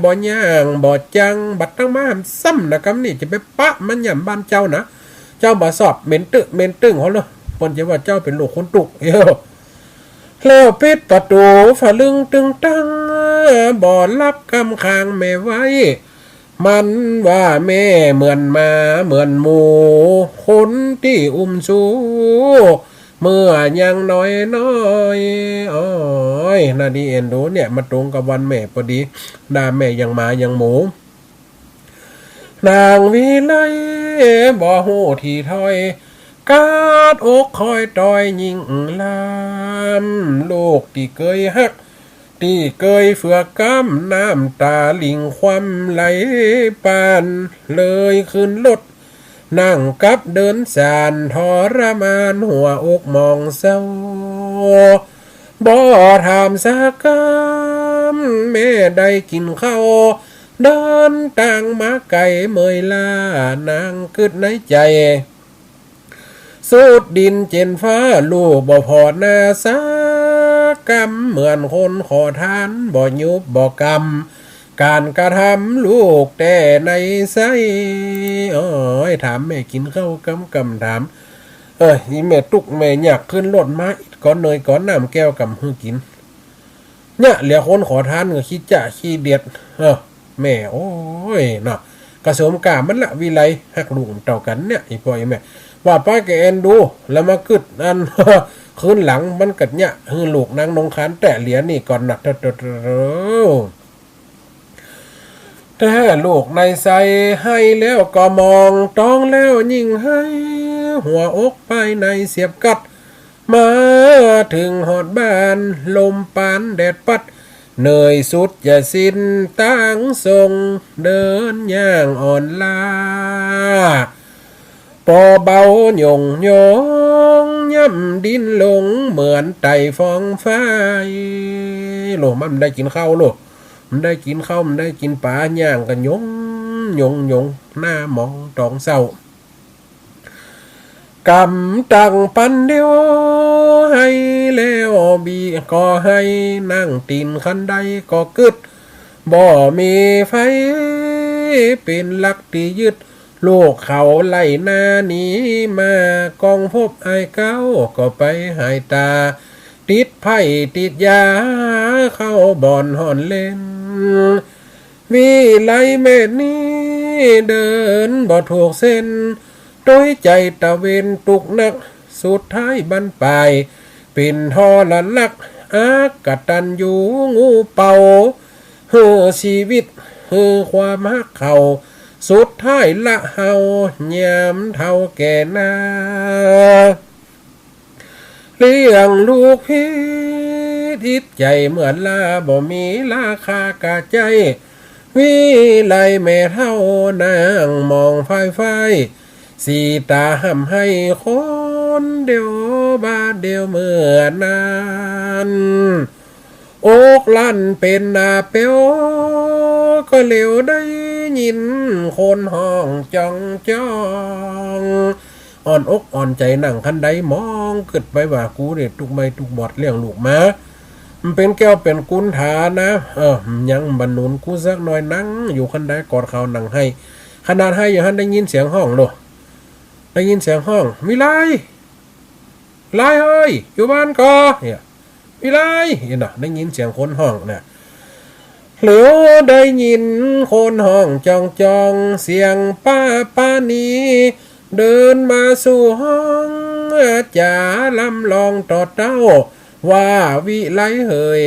บ่ย่างบ่จัง บัดตังมาห้ามซ้ำนะ กำนี้จะไปปะมันหย่ำบ้านเจ้านะ เจ้าบ่าซอบ เหม็นตึ๊ะเหม็นตึ้งเขาเลย เปิ้นจะว่าเจ้าเป๋นลูกคนตุ๊ก เอ้อ แล้วปิดประตู๋ฝะลึงตึงตัง บ่ฮับกำคางแม่ไว้ มันว่าแม่เหมือนหมาเหมือนหมู คนตี้อุ้มชู เมื่อยังน้อยน้อย โอ้ย น่าดีเอ็นดูเนี่ย มาตรงกับวันแม่ปอดี ด่าแม่อย่างหมาอย่างหมู นางวิไลบ่ฮู้ตี้ถ้อย กาดอกคอยตอยยิ่งลาม ลูกตี้เกยฮัก ตี้เกยเฟือกกำ น้ำต๋าหลิ่งความไหลปาน เลยขึ้นรถ นั่งกับเดินสาน ทรมานหัวอกหมองเศร้า บ่ถามสักกำ แม่ได้กิ๋นข้าว เดินตางมาไก๋เมื่อยล้า นางกึ๊ดในใจ๋ สุดดินเจ๋นฟ้า ลูกบ่ผ่อหน้าสักกำ เหมือนคนขอทาน บ่ยุบบ่กำ ก๋านกระทำลูกแต่ในใส้ โอ้ย ถามแม่กิ๋นข้าวกำกำ ถาม เอ้ย อี่แม่ตุ๊กแม่ยาก ขึ้นรถมาอิดก๋อนเนยก๋อนน้ำแก้วกำหื้อกิ๋น เนี่ย เหลือคนขอทานก็ขี้จ๊ะขี้เดียด เออ แม่ โอ้ย เนาะ กะสมก้ามันละ วิไลฮักลูกเต้ากั๋นเนี่ย อี่ป้ออี่แม่ ว่าไปก็เอ็นดู แล้วมากึ๊ดอัน คืนหลังมันก็เนี่ย หื้อลูกนางนงคานแต๊เหลียนี่ก่อนนะ เตอะเตอะเตอะเตอะ แต๊ลูกในใส้ ไห้แล้วก็มอง ต้องแล้วยิ่งไห้ หัวอกภายในเสียบกัด มาเถิงฮอดบ้าน ลมปานแดดปั๊ด เหนื่อยสุดจะสิ้นตางส่ง เดินย่างอ่อนล้า ปอเบาหย่งหย่ง ย่ำดินลงเหมือนไต่ฟองไฟ โล มันบ่ได้กิ๋นข้าวโล มันบ่ได้กิ๋นข้าว มันบ่ได้กิ๋นป๋า ย่างก็หย่งหย่งหย่ง หน้าหมองต๋องเศร้า กำตังปันเดียว ไห้แล้วบีก็ไห้ นั่งตี๋นคันไดก็กึ๊ด บ่มีใผเป๋นหลักตี้ยึด ลูกเขาไล่หน้าหนีมา กองพบอ้ายเก๊าก็ไปหายต๋า ติดไพ่ติดยาเข้าบ่อนฮ่อนเล่น วิไลแม่นี้เดินบ่ถูกเส้น ตวยใจ๋ตะเวนตุ๊กข์นัก สุดท้ายบั้นปลายเป๋นทรลัก อักตัญญูงูเป่า หื้อชีวิตหื้อความฮักเขา สุดท้ายละเฮายามเฒ่าแก่นา เลี้ยงลูกผิดอิจใจ๋เมื่อลา บ่มีราคากาใจ๊ วิไลแม่เฒ่านั่งมองฟ้ายๆ สีต๋าห่ำไห้คนเดียวบาดเดียวเมื่อนั้น อกลั่นเป๋นหน้าเป๋ว ก็เหลียวได้ยินคนฮ้องจ้องจ้อง อ่อนอกอ่อนใจ๋นั่งคันไดมองกึ๊ดไปว่า กูนี่ตุ๊กข์ใหม่ตุ๊กข์บอดเลี้ยงลูกมา มันเป๋นแก้วเป๋นกุนถานะ เออ ยังบ่หนุนกูสักหน่อย นั่งอยู่คันไดกอดเข่านั่งไห้ ขนาดไห้อยู่หั้นได้ยินเสียงฮ้องโล ได้ยินเสียงฮ้อง วิไล ไลเฮ้ย อยู่บ้านก่อ เนี่ย วิไล เนี่ยนะ ได้ยินเสียงคนฮ้องนะ เหลียวได้ยินคนฮ้องจ้องจ้อง เสียงป้าปานี เดินมาสู่ห้อง จ๋าลำลองต่อเต้า ว่าวิไลเหย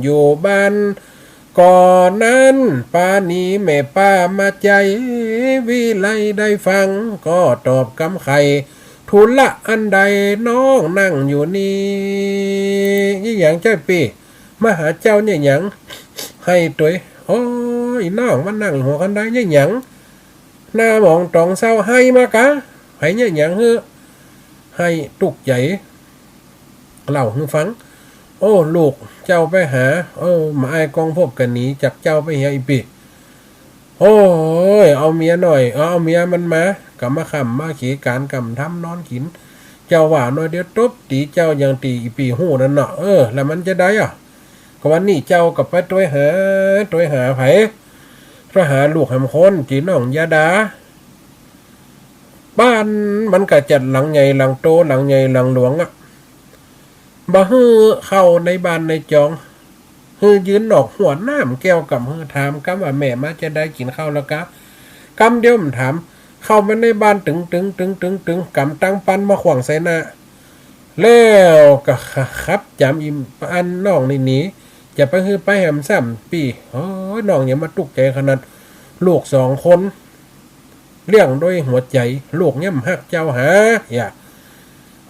อยู่บ้าน ก่อนนั้นปานีแม่ป้ามาใจ๊ วิไลได้ฟังก็ตอบกำไข ธุระอันใดน้องนั่งอยู่นี่ อิหยังใจ้ปี้ มาหาเจ้าเนี่ยหยัง ไห้ตวย โอ้ย น้องมานั่งหัวคันไดเนี่ยหยัง หน้าหมองต๋องเศร้า ไห้มากา ไผเนี่ยหยังหื้อ ไห้ตุ๊กข์ใจ๋ เล่าหื้อฟัง โอ้ ลูกเจ้าไปหา เออ มาอ้ายกองพบก็หนีจากเจ้าไปเหียอี้ปี้ โอ้ย เอาเมียหน่อย เอา เอาเมียมันมา ก็มาค่ำมาเขกานก่ำทำนอนกิ๋น เจ้าว่าหน่อยเดียวตบตี๋เจ้าอย่างตี้อี้ปี้ฮู้นั่นเนาะ เออ แล้วมันจะใดอ่ะ ก็วันนี้เจ้าก็ไปตวยหา ตวยหาไผ ตวยหาลูกแหมคน ตี้น้องยาดา บ้านมันก็จัดหลังใหญ่หลังโต หลังใหญ่หลังหลวงอะ บ่หื้อเข้าในบ้านในจอง หื้อยืนนอกหั้วน้ำแก้วก่ำ หื้อถามกำว่าแม่มาจะใด กิ๋นข้าวแล้วกา กำเดียวมันถาม เข้ามาในบ้านตึงตึงตึงตึงตึง ก๋ำตังปันมาขว้างใส่หน้า แล้วก็ขับจ๋ำอิมอันน้องนี่หนี จะไปหื้อไปแหมซ้ำปี้ โอ้ย น้องอย่ามาตุ๊กข์ใจ๋ขนาด ลูกสองคน เลี้ยงด้วยหัวใจ๋ ลูกเนี่ยมันฮักเจ้าหา อย่า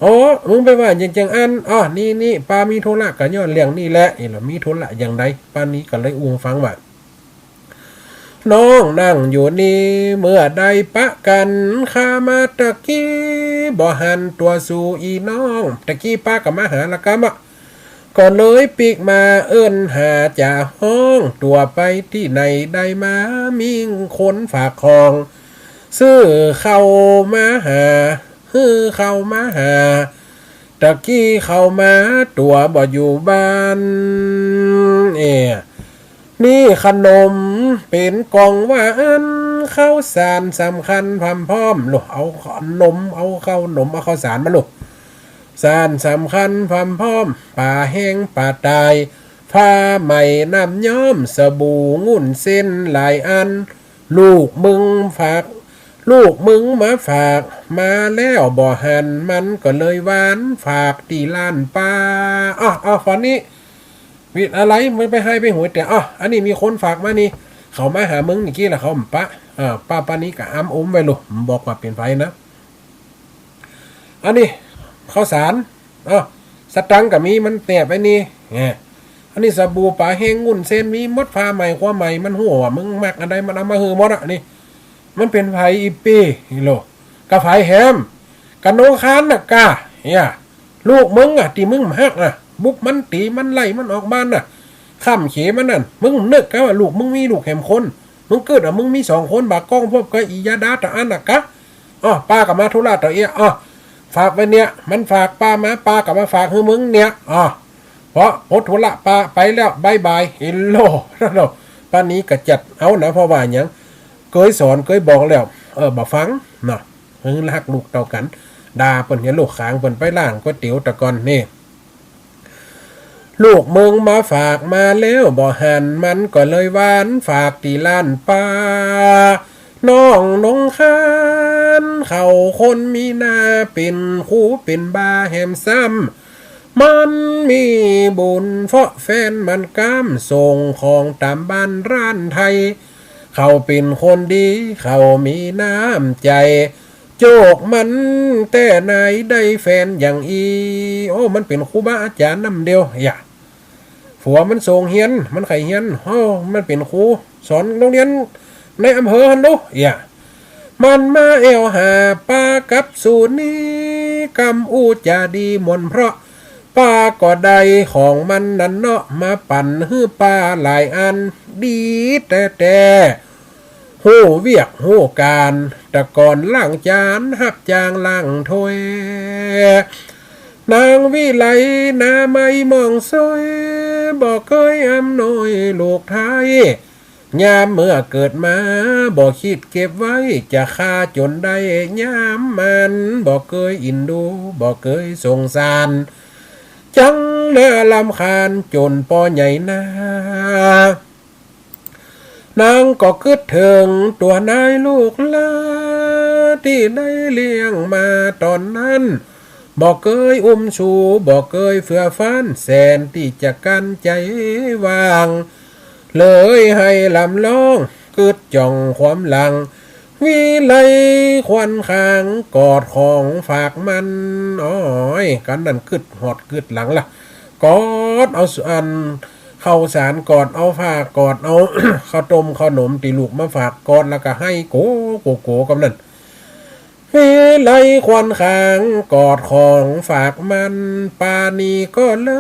โอ้ มึงไปว่าอย่างจังอั้น อ้อ นี่ นี่ ป้ามีธุระก็ย้อนเรื่องนี้แหละ เอ้ย แล้วมีธุระอย่างใด ปานีก็เลยอู้ฟังว่า น้องนั่งอยู่นี่ เมื่อได้ปะกั๋นข้ามาตะกี้ บ่หันตั๋วสูอี้น้อง ตะกี้ป้าก็มาหาละกำอะ ก็เลยปิ๊กมาเอิ้นหา จะฮ้องตั๋วไปตี้ไหนได้มา มีคนฝากของ ซื้อข้าวมาหา หื้อข้าวมาหา ตะกี้ข้าวมาตั๋วบ่อยู่บ้าน เอ้ย นี่ขนมเป๋นกล่องว่าอั้น ข้าวสารสำคัญพร่ำพร้อม ลูก เอาขนม เอาข้าวหนม เอาข้าวสารมาลูก สารสำคัญพร่ำพร้อม ป๋าแห้งป๋าต๋าย ผ้าใหม่น้ำย้อม สบู่งุ่นเส้นหลายอัน ลูกมึงฝาก ลูกมึงมาฝาก มาแล้วบ่หัน มันก็เลยหวาน ฝากตี้ร้านป้า อ้อ อ้อ ฟอนนี้ วิทย์อะไร ไม่ไปไห้ไปหวย แต่ อ้อ อันนี้มีคนฝากมานี่ เขามาหามึงนี่กี้ละ เขาบ่ปะ อ่า ป้า ปานีก็อ้ำอึ้มไว้ลูก บ่บอกว่าเป๋นใผนะ อันนี้ข้าวสาร อ้อ สตังค์ก็มี มันแนบไว้นี่ แหม อันนี้สบู่ ป๋าแห้ง งุ่นเส้น มีหมด ผ้าใหม่ ครัวใหม่ มันฮู้ว่ามึงมักอันใด มันเอามาหื้อหมดอะ นี่ มันเป๋นใผอี้ปี้ นี่โล ก็ใผแหม กะโนคานน่ะกา เนี่ย ลูกมึงอะ ตี้มึงบ่ฮักอะ บุบมัน ตี๋มัน ไล่มันออกบ้านน่ะ ค้ำเขมันนั่น มึงนึกกาว่าลูกมึงมีลูกแหมคน มึงกึ๊ดว่ามึงมีสองคน บ่ากองพบกับอียาดาตะอั้นน่ะกา อ้อ ป้าก็มาธุระตะเอี้ย อ้อ ฝากไว้เนี่ย มันฝากปามา ปาก็มาฝากหื้อมึงเนี่ย อ้อ เพราะหมดธุระ ปาไปแล้ว บ๊ายบาย เฮลโล ป้านีก็จัดเอานะ เพราะว่าหยัง เกยสอนเกยบอกแล้ว เออ บ่ฟังเนาะ หื้อฮักลูกเต้ากั๋น ด่าเปิ้น เหียลูกขางเปิ้นไปล้างก๋วยเตี๋ยวตะก่อนนี่ ลูกเมืองมาฝากมาแล้วบ่หัน มันก็เลยหวานฝากตี้ล้านปา น้องนงคานเขาคนมีหน้า เป๋นครูเป๋นบาแหมซ้ำ มันมีบุญเพราะแฟนมันก้ำ ส่งของต๋ามบ้านร้านไทย เขาเป๋นคนดี เขามีน้ำใจ๋ โจคมันแต่ไหนได้แฟนอย่างอี้ โอ้ มันเป๋นครูบาอาจ๋ารย์นำเดียว อย่า ผัวมันส่งเฮียน มันใค่เฮียน โอ้ มันเป๋นครูสอนโฮงเฮียนในอำเภอหั้นดู อย่า มันมาแอ่วหาปากับสูนี้กำอู้จ๋าดีม่วนเพราะ ปาก็ได้ของมันนั้นเนาะ มาปั๋นหื้อปาหลายอัน ดีแต๊ๆ ฮู้เวียกฮู้ก๋าน แต่ก่อนล้างจาน ฮับจ้างล้างถ้วย นางวิไลหน้าไม้หมองสวย บ่เกยอำนวยลูกไท้ ยามเมื่อเกิดมา บ่คิดเก็บไว้ จะฆ่าจ๋นได้ยามมัน บ่เกยอินดู บ่เกยสงสาร จังน่ารำคาญจ๋นปอใหญ่นา นางก็กึ๊ดเถิงตัวนายลูกหล้าน ตี้ได้เลี้ยงมาต๋อนนั้น บ่เกยอุ้มชู บ่เกยเฟื่อฟ้าน แสนตี้จะกั้นใจ๋วาง เลยไห้ลำร้อง กึ๊ดจ่องความหลัง วิไลขวัญขาง กอดของฝากมัน อ้อย กั๋นนั้นกึ๊ดฮอดกึ๊ดหลังละ กอดเอาอันข้าวสาร กอดเอาผ้า กอดเอา ข้าวต้มข้าวหนมตี้ลูกมาฝาก กอดแล้วก็ไห้โกโกโกกำนั้น วิไลขวัญขาง กอดของฝากมัน ปานีก็เล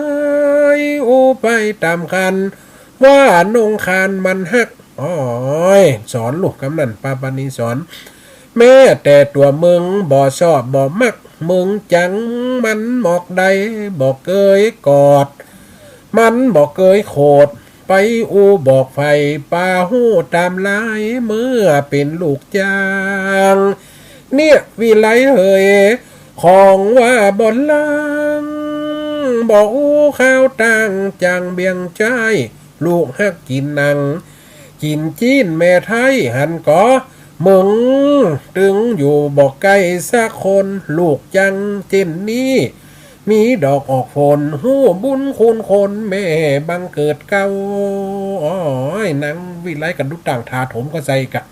ยอู้ไปต๋ามคัน ว่านงคานมันฮัก อ้อย สอนลูกกำนั้น ปาปานีสอน แม้แต่ตั๋วมึงบ่ชอบบ่มัก มึงจังมันหมอกใด บ่เกยกอด มันบ่เกยโขด ไปอู้บอกใผ ปาฮู้ต๋ามลาย เมื่อเป๋นลูกจ้าง เนี่ยวิไลเหย ของว่าบ่ลัง บ่อู้ข่าวต่าง จังเบี่ยงใจ๊ ลูกฮักกิ๋นหนัง กิ๋นจี๊นแม่ไท้หันก่อ มึงตึงอยู่บ่ใก้สักคน ลูกจังเจ้นนี้ มีดอกออกผล ฮู้บุญคุณคนแม่บังเกิดเกล้า อ้อย นางวิไลก็ดูต่างถาโถมเข้าใส่กะ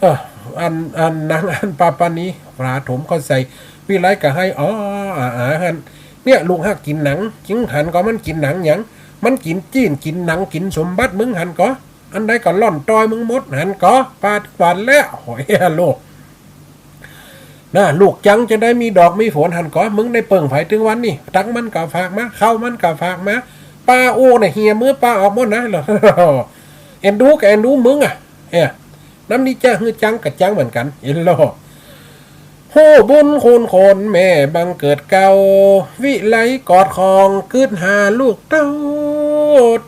เออ อัน อันนางอันปาปานีถาโถมเข้าใส่ วิไลก็ไห้ อ้อ อา อา หัน เนี่ย ลูกฮักกิ๋นหนัง จึงหันก่อ มันกิ๋นหนังหยัง มันกิ๋นจี๊น กิ๋นหนัง กิ๋นสมบัติมึงหันก่อ อันใดก็ล่อนต้อยมึงหมดหันก่อ ปาทุกวันแล้ว โหย ลูก นะ ลูกจังจะได้มีดอกมีผลหันก่อ มึงได้เปิ้งใผตึงวันนี้ ตังค์มันก็ฝากมา ข้าวมันก็ฝากมา ปาอู้เนี่ยเหียมือปาออกหมดนะ เอ็นดูก็เอ็นดูมึงอะ เอ้ย น้ำนี้จะหื้อจังก็จังเหมือนกั๋น เอ็นโล ฮู้บุญคุณคนแม่บังเกิดเกล้า วิไลกอดของกึ๊ดหาลูกเต้า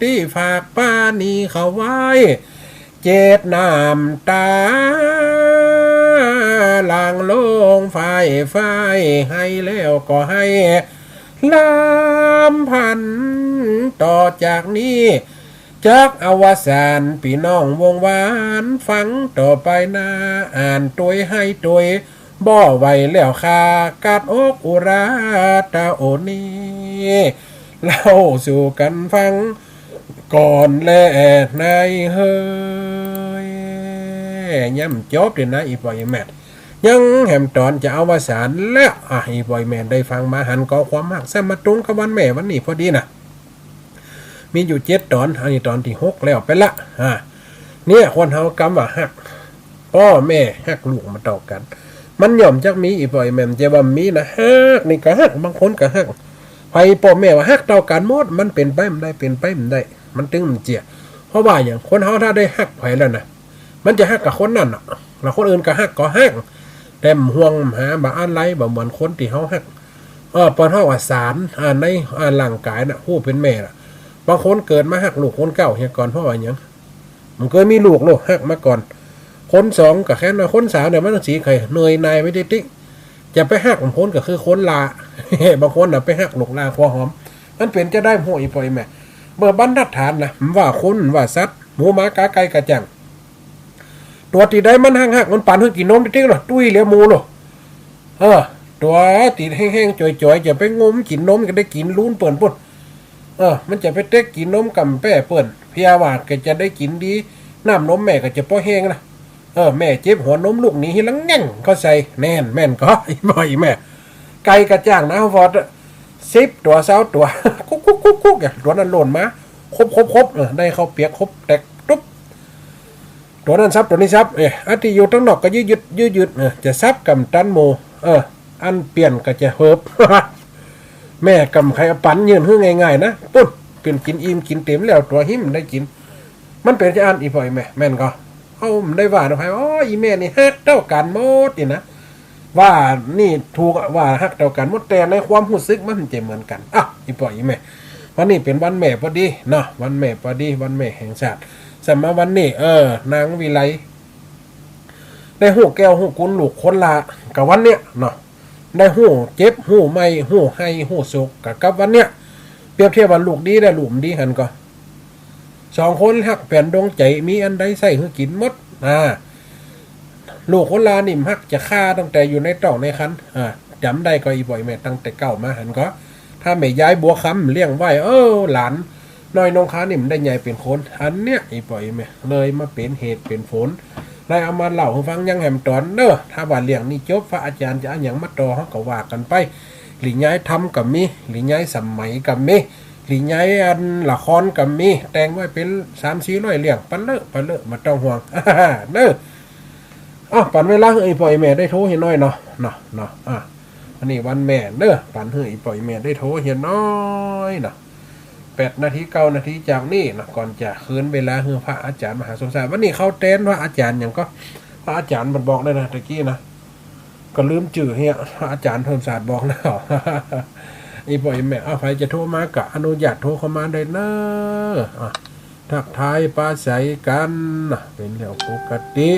ตี้ฝากปานีเขาไว้ เจ็ดน้ำต๋าหลั่งลงฝ่ายฝ่าย ไห้แล้วก็ไห้ลำพัน ต่อจากนี้ จักอวสานปี้น้องวงวาน ฟังต่อไปหน้า อ่านตวยไห้ตวย บ่ไหวแล้วข้า กัดอกอุราตะโอนี้ เล่าสู่กั๋นฟัง ก่อนแลนายเหย ย่ำจบเดียวนะ อี่ป้ออี่แม่ ยังแหมต๋อนจะอวสานแล้ว อ่ะ อี่ป้ออี่แม่ได้ฟังมาหันก่อ ความฮักซ้ำมาตรงกับวันแม่วันนี้พอดีนะ มีอยู่เจ็ดต๋อน อันนี้ต๋อนตี้หกแล้วไปละ อ่า เนี่ย คนเฮากำว่าฮัก ป้อแม่ฮักลูกบ่เต้ากั๋น มันย่อมจักมี อี่ป้ออี่แม่ จะว่ามีนะ ฮักนี่ก็ฮัก บางคนก็ฮัก ใผป้อแม่ว่าฮักเต้ากั๋นหมด มันเป๋นไปบ่ได้ เป๋นไปบ่ได้ มันตึงบ่เจียะ เพราะว่าหยัง คนเฮาถ้าได้ฮักใผแล้วนะ มันจะฮักกับคนนั้นน่ะ แล้วคนอื่นก็ฮักก็ฮัก แต่บ่ห่วงหาบ่อาลัย บ่เหมือนคนตี้เฮาฮัก เออ เปิ้นฮ้องว่าสาร อ่า ใน อ่า ร่างก๋ายน่ะ ฮู้เป๋นแม่น่ะ บางคนเกิดมาฮักลูกคนเก๊าเหียก่อน เพราะว่าหยัง บ่เกยมีลูกโลกฮักมาก่อน คนสองก็แค่นั้น คนสามเนี่ยมันต้องสีไข่เหนื่อยหน่ายไปติ๊กๆ จะไปฮัก บางคนก็คือคนหล้า บางคนน่ะไปฮักลูกหล้าผัวหอม มันเป๋นจะใดบ่ฮู้ อี่ป้ออี่แม่ เมื่อบรรทัดฐานน่ะ บ่ว่าคน บ่ว่าสัตว์ หมูหมากาไก่กาจ้าง ตั๋วตี้ใดมันฮักๆ มันปั๋นหื้อกิ๋นนมติ๊กๆ โลด ตุ้ยเหลือหมู่โลด เออ ตั๋วตี้แห้งๆ จ๋อยๆ จะไปงมกิ๋นนมก็ได้กิ๋นลูนเปิ้นปุ้น เออ มันจะไปเต๊กกิ๋นนมก่ำแป้เปิ้น เพียงว่าก็จะได้กิ๋นดี น้ำนมแม่ก็จะป้อแห้งนะ เออ แม่เจ็บหัวนมลูกหนีหื้อละแง่งเข้าใส่ แน่น แม่นก่อ อี่ป้ออี่แม่ ไก่กาจ้างนะ พอสิบตั๋ว ซาวตั๋ว กุ๊กๆๆๆ เนี่ย ตั๋วนั้นโล่นมา ครบๆๆ เออ ได้ข้าวเปียกครบแต๊กตุ๊บ ตั๋วนั้นซับ ตั๋วนี้ซับ เอ้ย อันตี้อยู่ตังนอกก็ยืดๆ ยืดๆ เออ จะซับก่ำตันหมู่ เออ อันเปี้ยนก็จะเหิบ แม่ก่ำใค่เอาปั๋นยื่นหื้อง่ายๆ นะ ปุ้น เปิ้นกิ๋นอิ่มกิ๋นเต็มแล้ว ตั๋วหื้อบ่ได้กิ๋น มันเป๋นจะอั้น อี่ป้ออี่แม่ แม่นก่อ เฮาบ่ได้ว่านะไผ โอ้ อี่แม่นี่ฮักเต้ากั๋นหมดนี่นะ ว่านี่ถูกอะ ว่าฮักเต้ากั๋นหมด แต่ในความฮู้สึกมันบ่เหมือนกั๋น อ่ะ อี่ป้ออี่แม่ วันนี้เป๋นวันแม่ปอดีเนาะ วันแม่ปอดี วันแม่แห่งชาติ สำหรับวันนี้ เออ นางวิไล ได้ฮู้แก้วฮู้กุนลูกคนหล้า ก็วันเนี้ยเนาะ ได้ฮู้เจ็บฮู้ไม้ฮู้ไห้ฮู้โศกก็กับวันเนี้ย เปรียบเทียบว่าลูกดีและลูกบ่ดีหันก่อ สองคนฮักแผนดวงใจ๋ มีอันใดใส้หื้อกิ๋นหมด อ่า ลูกคนหล้านี่บ่ฮักจะฆ่าตั้งแต่อยู่ในต๊องในครรภ์ อ่า จ๋ำได้ก่อ อี่ป้ออี่แม่ ตั้งแต่เก๊ามาหันก่อ ถ้าแม่ยายบัวคำเลี้ยงไว้ เออ หลานน้อยนงคานี่บ่ได้ใหญ่เป๋นคน อันเนี้ย อี่ป้ออี่แม่ เลยมาเป๋นเหตุเป๋นผล เลยเอามาเล่าหื้อฟังยังแหมต๋อนเน้อ ถ้าว่าเรื่องนี้จบ พระอาจ๋ารย์จะเอาหยังมาต่อ เฮาก็ว่ากั๋นไป หลียายธรรมก็มี หลียายสมัยก็มี หลียายอันละครก็มี แต่งไว้เป๋นสามสี่ร้อยเรื่อง ปะเลอะปะเลอะ บ่ต้องห่วง เน้อ อ้าว ปั๋นเวลาหื้ออี่ป้ออี่แม่ได้โทรเหียหน้อยเนาะ เนาะ เนาะ อ่ะ วันนี้วันแม่เน้อ ปั๋นหื้ออี่ป้ออี่แม่ได้โทรเหียหน้อยเนาะ แปดนาที เก้านาทีจากนี้เนาะ ก่อนจะคืนเวลาหื้อพระอาจ๋ารย์มหาสมชาติ วันนี้เข้าแตนพระอาจ๋ารย์หยังก่อ พระอาจ๋ารย์มันบอกได้นะ ตะกี้นะ ก็ลืมจื้อเหีย พระอาจ๋ารย์เพิ่มศาสตร์บอกนะ อี่ป้ออี่แม่ เอา ใผจะโทรมาก็อนุญาตโทรเข้ามาได้เน้อ อ่ะ ทักทายปราศรัยกั๋นนะ เป๋นเรื่องปกติ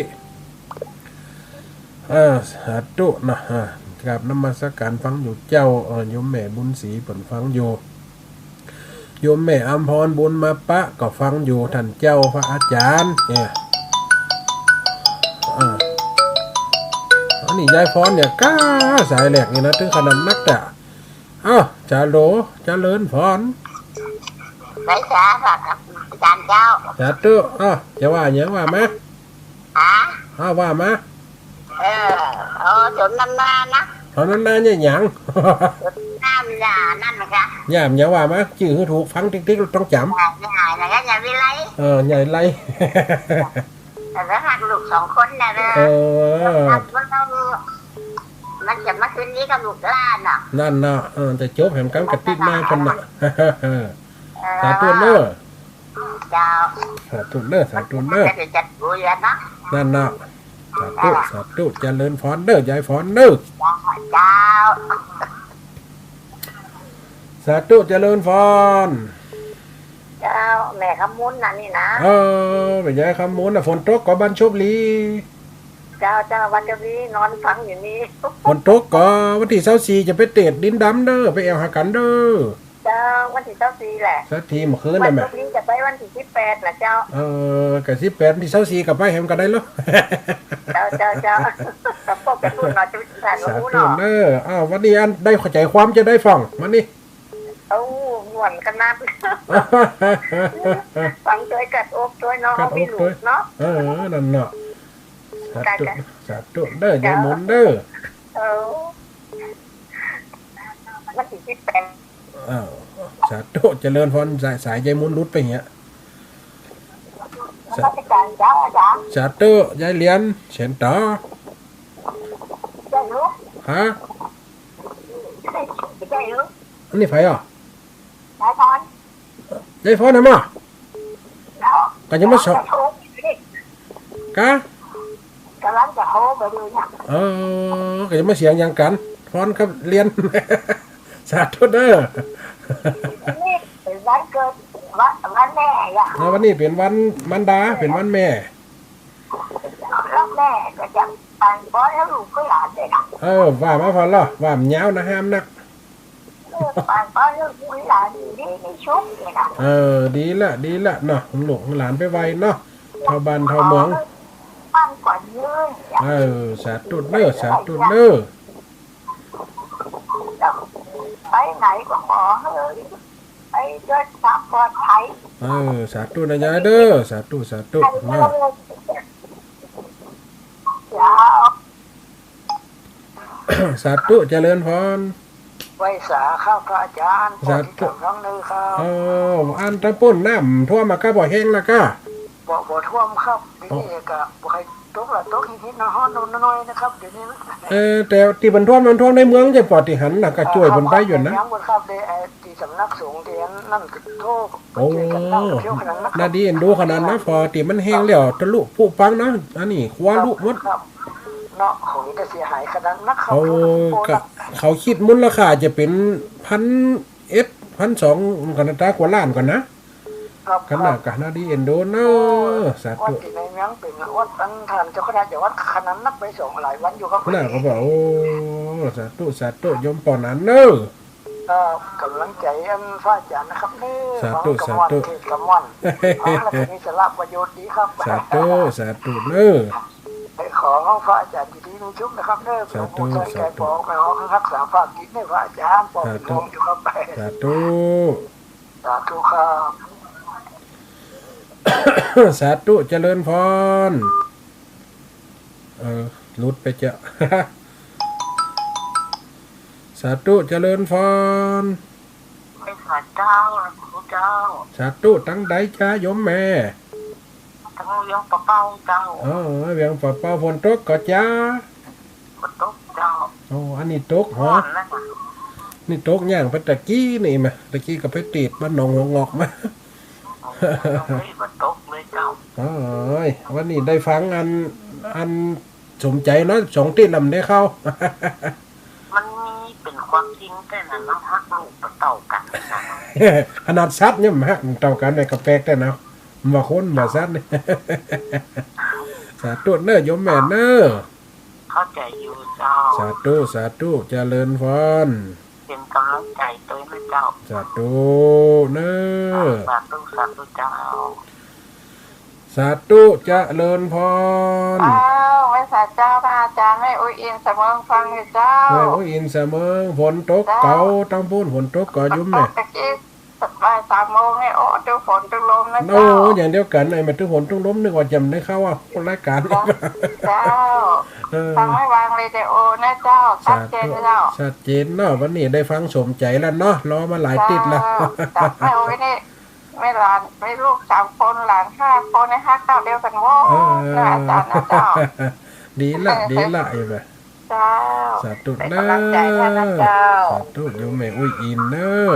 อ่า สาธุนะ อ่า กราบนมัสการ ฟังอยู่เจ้า เออ โยมแม่บุญศรีเปิ้นฟังอยู่ โยมแม่อำพรบุญมาปะก็ฟังอยู่ ต้านเจ้าพระอาจ๋ารย์ เนี่ย อ่า อันนี้ยายพรเนี่ย ก้า สายแรกนี่นะ ถึงขนาดนักแต่ อ้าว จาโหล เจริญพร ไหว้สาพระอาจ๋ารย์เจ้า สาธุ อ้าว จะว่าหยังว่ามา ฮะ อ้าว ว่ามา เออ โอ้ สมน้ำหน้านะ สมน้ำหน้าเนี่ยหยัง สมน้ำหน้านั่นนะคะ ย่าหยังว่ามา จื้อหื้อถูก ฟังติ๊กๆ ต้องจ๋ำ ย่า ย่า ย่า ย่าวิไล เออ ย่าวิไล แต่ว่าฮักลูกสองคนน่ะเนอะ เออ ฮักมันต้อง มันจะมาคืนนี้กับลูกหล้านน่ะ นั่นน่ะ เออ แต่จบแหมกั๋นกะติ๊กมาพันน่ะ เออ สาธุเน้อ เจ้า สาธุเน้อ สาธุเน้อ ก็จะจัดบุญแล้วเนาะ นั่นน่ะ สาธุ สาธุ เจริญพรเน้อ ยายพรเน้อ เจ้า สาธุ เจริญพร เจ้า แม่คำมุนน่ะนี่นะ เออ แม่ยายคำมุนน่ะ ฝนตกก่อบ้านโชคดี เจ้า เจ้า บ้านโชคดี นอนฟังอยู่นี่ ฝนตกก่อ วันตี้ซาวสี่จะไปเตดดินดำเน้อ ไปแอ่วหากั๋นเน้อ เจ้า วันตี้ซาวสี่แหละ ซาวสี่เมื่อคืนน่ะแม่ วันพรุ่งนี้จะไปวันตี้สิบแปดน่ะเจ้า เออ กะสิบแปด ตี้ซาวสี่กะไปแหมกั๋นได้ลอ เจ้า เจ้า เจ้า ขอบคุณเนาะ เจ้า สาธุเนาะ สาธุเน้อ อ้าว วันนี้อันใดเข้าใจ๋ความจะได้ฟัง มานี่ เอ้า ม่วนขนาด ฟังตวยกัดอกตวยเนาะ กัดอกตวย มีลูกเนาะ เออ นั่นเนาะ สาธุ สาธุเน้อ ยายมนเน้อ เออ วันตี้สิบแปด อ้าว สาธุ เจริญพร สาย สายยายมนหลุดไปเหีย นมัสการเจ้า อาจ๋ารย์ สาธุ ยายเหรียญ เชิญต่อ เจ้าลูก ฮะ เจ้าลูก อันนี้ใผอ่ะ ยายพร ยายพรน่ะมา เจ้า ก็ยังมาสอบ เจ้าลูก กะ กำลังจะโทรไปดูเนี่ย เออ ก็ยังบ่เสียงหยังกั๋น ฟ้อนกับเรียน สาธุเด้อ นี่เป๋นวันเกิด วัน วันแม่อะ เออ วันนี้เป๋นวันมารดา เป๋นวันแม่ แล้วแม่ก็จะปานป้อนหื้อลูกหื้อหลานด้วยนะ เออ ว่ามาพ่องเล่า ว่ามันยาวนะ ห้ามนัก เออ ปานป้อนหื้อลูกหื้อหลานอยู่ดีมีสุขเนี่ยนะ เออ ดีละ ดีละเนาะ ลูกหลานไปไวเนาะ เฒ่าบ้านเฒ่าเมือง ปังกว่ายืน เออ สาธุเน้อ สาธุเน้อ ไปไหนก็ขอหื้อไปด้วยความปลอดภัย เออ สาธุนะยายเด้อ สาธุ สาธุ เนาะ เจ้า สาธุ เจริญพร ไหว้สาครับพระอาจารย์ สาธุ ป้อติดต๋ามฟังเน้อครับ เออ อันตะปู้นน้ำท่วมมาก้า บ่แห้งละก้า บ่ บ่ท่วมครับ เดี๋ยวนี้ก็บ่ใค่ตกละ ตกนิดๆ น้อยๆ น้อยๆ นะครับ เดี๋ยวนี้นะ เออ แต่ตี้มันท่วม มันท่วมในเมืองใจ้ ป้อตี้หันน่ะ ก็จ้วยเปิ้นไปอยู่นะ ยังบ่ครับ ได้ ไอ้ตี้สำนักสงฆ์ตี้นั่นก็โทษ โอ้ น่าดีเอ็นดูขนาดนั้น ป้อตี้มันแห้งแล้ว ทะลุผุปังนะ อันนี้ครัวลุหมด ครับ เนาะ ของนี้ก็เสียหายขนาดนักครับ โอ้ ก็เขาคิดมูลค่าจะเป๋นพันเอ็ด พันสอง กั๋นนะ ต๋ากว่าล้านก่อนนะ ครับ ขนาด ครับ ก็น่าดีเอ็นดูเน้อ สาธุ วัดตี้ในเมืองเป๋นวัดอันท่านเจ้าคณะจังหวัดขนาดนักไปสองหลายวันอยู่ครับ น่าก็บอก โอ้ สาธุ สาธุ โยมป้อหนานเน้อ ก็ก๋ำลังใจ๋อันพระอาจารย์นะครับเน้อ สาธุ ฟังกำม่อน สาธุ เทศน์กำม่อน ฟังแล้วก็มีสาระประโยชน์ดีครับ สาธุ สาธุเน้อ ขอพระอาจารย์อยู่ดีมีสุขนะครับเน้อ สาธุ หลวงปู่ใส่ใจ๋ สาธุ บอกให้รักษาภาคกิจเน้อพระอาจารย์ ป้อเป๋นห่วงอยู่ครับ สาธุ สาธุครับ สาธุ เจริญพร เออ หลุดไปเจ้า สาธุ เจริญพร ไหว้สาเจ้า หลวงปู่เจ้า สาธุ ตังใดจ๊ะโยมแม่ ตังเวียงป่าเป้าเจ้า เออ เวียงป่าเป้า ฝนตกก่อจ๊ะ บ่ตกเจ้า โอ้ อันนี้ตกเหรอ ฮ้อนนะ นี่ตกย่างไปตะกี้นี่มา ตะกี้ก็ไปตีดบ้านหนองหัวงอกมา โอ้ย บ่ตกเลยเจ้า โอ้ย วันนี้ได้ฟังอัน อันสมใจ๋เนาะ สองตี้ลำได้เข้า มันมีเป๋นความจริงแต๊นะ มันฮักลูกบ่เต้ากั๋นนะ ขนาดสัตว์เนี่ยมันฮักบ่เต้ากั๋นเนี่ยก็แปลกแต๊นะ บ่คนบ่สัตว์เนี่ย สาธุเน้อโยมแม่เน้อ เข้าใจ๋อยู่เจ้า สาธุ สาธุ เจริญพร เป๋นก๋ำลังใจ๋ตวยนะเจ้า สาธุเน้อ สาธุ สาธุเจ้า สาธุ เจริญพร เจ้า ไหว้สาเจ้า พระอาจารย์ แม่อุ๊ยอินสะเมิงฟังอยู่เจ้า แม่อุ๊ยอินสะเมิง ฝนตก เจ้า เก๋า ตังปู้นฝนตกเก๋าโยมแม่ ตะกี้ บ่ายสามโมงนี่ โอ้ ตึงฝนตึงลมนะ โอ้ เจ้า อย่างเดียวกั๋น ไอ้แม่ตึงฝนตึงลม นึกว่าจะได้เข้าอ่ะ รายก๋าน เจ้า เออ ฟังไม่วางเรดิโอนะเจ้า ชัดเจนเจ้า สาธุ ชัดเจนเนาะ วันนี้ได้ฟังสมใจ๋แล้วเนาะ รอมาหลายตี้แล้ว เจ้า แม่อุ๊ยนี่ แม่หลาน แม่ลูกสามคน หลานห้าคน นี่ฮักเต้าเดียวกั๋นหมด เออ นะอาจารย์นะเจ้า ดีละ ดีละ เออ เจ้า สาธุ เป๋นก๋ำลังใจ๋ให้นะเจ้า สาธุ โยมแม่อุ๊ยอินเน้อ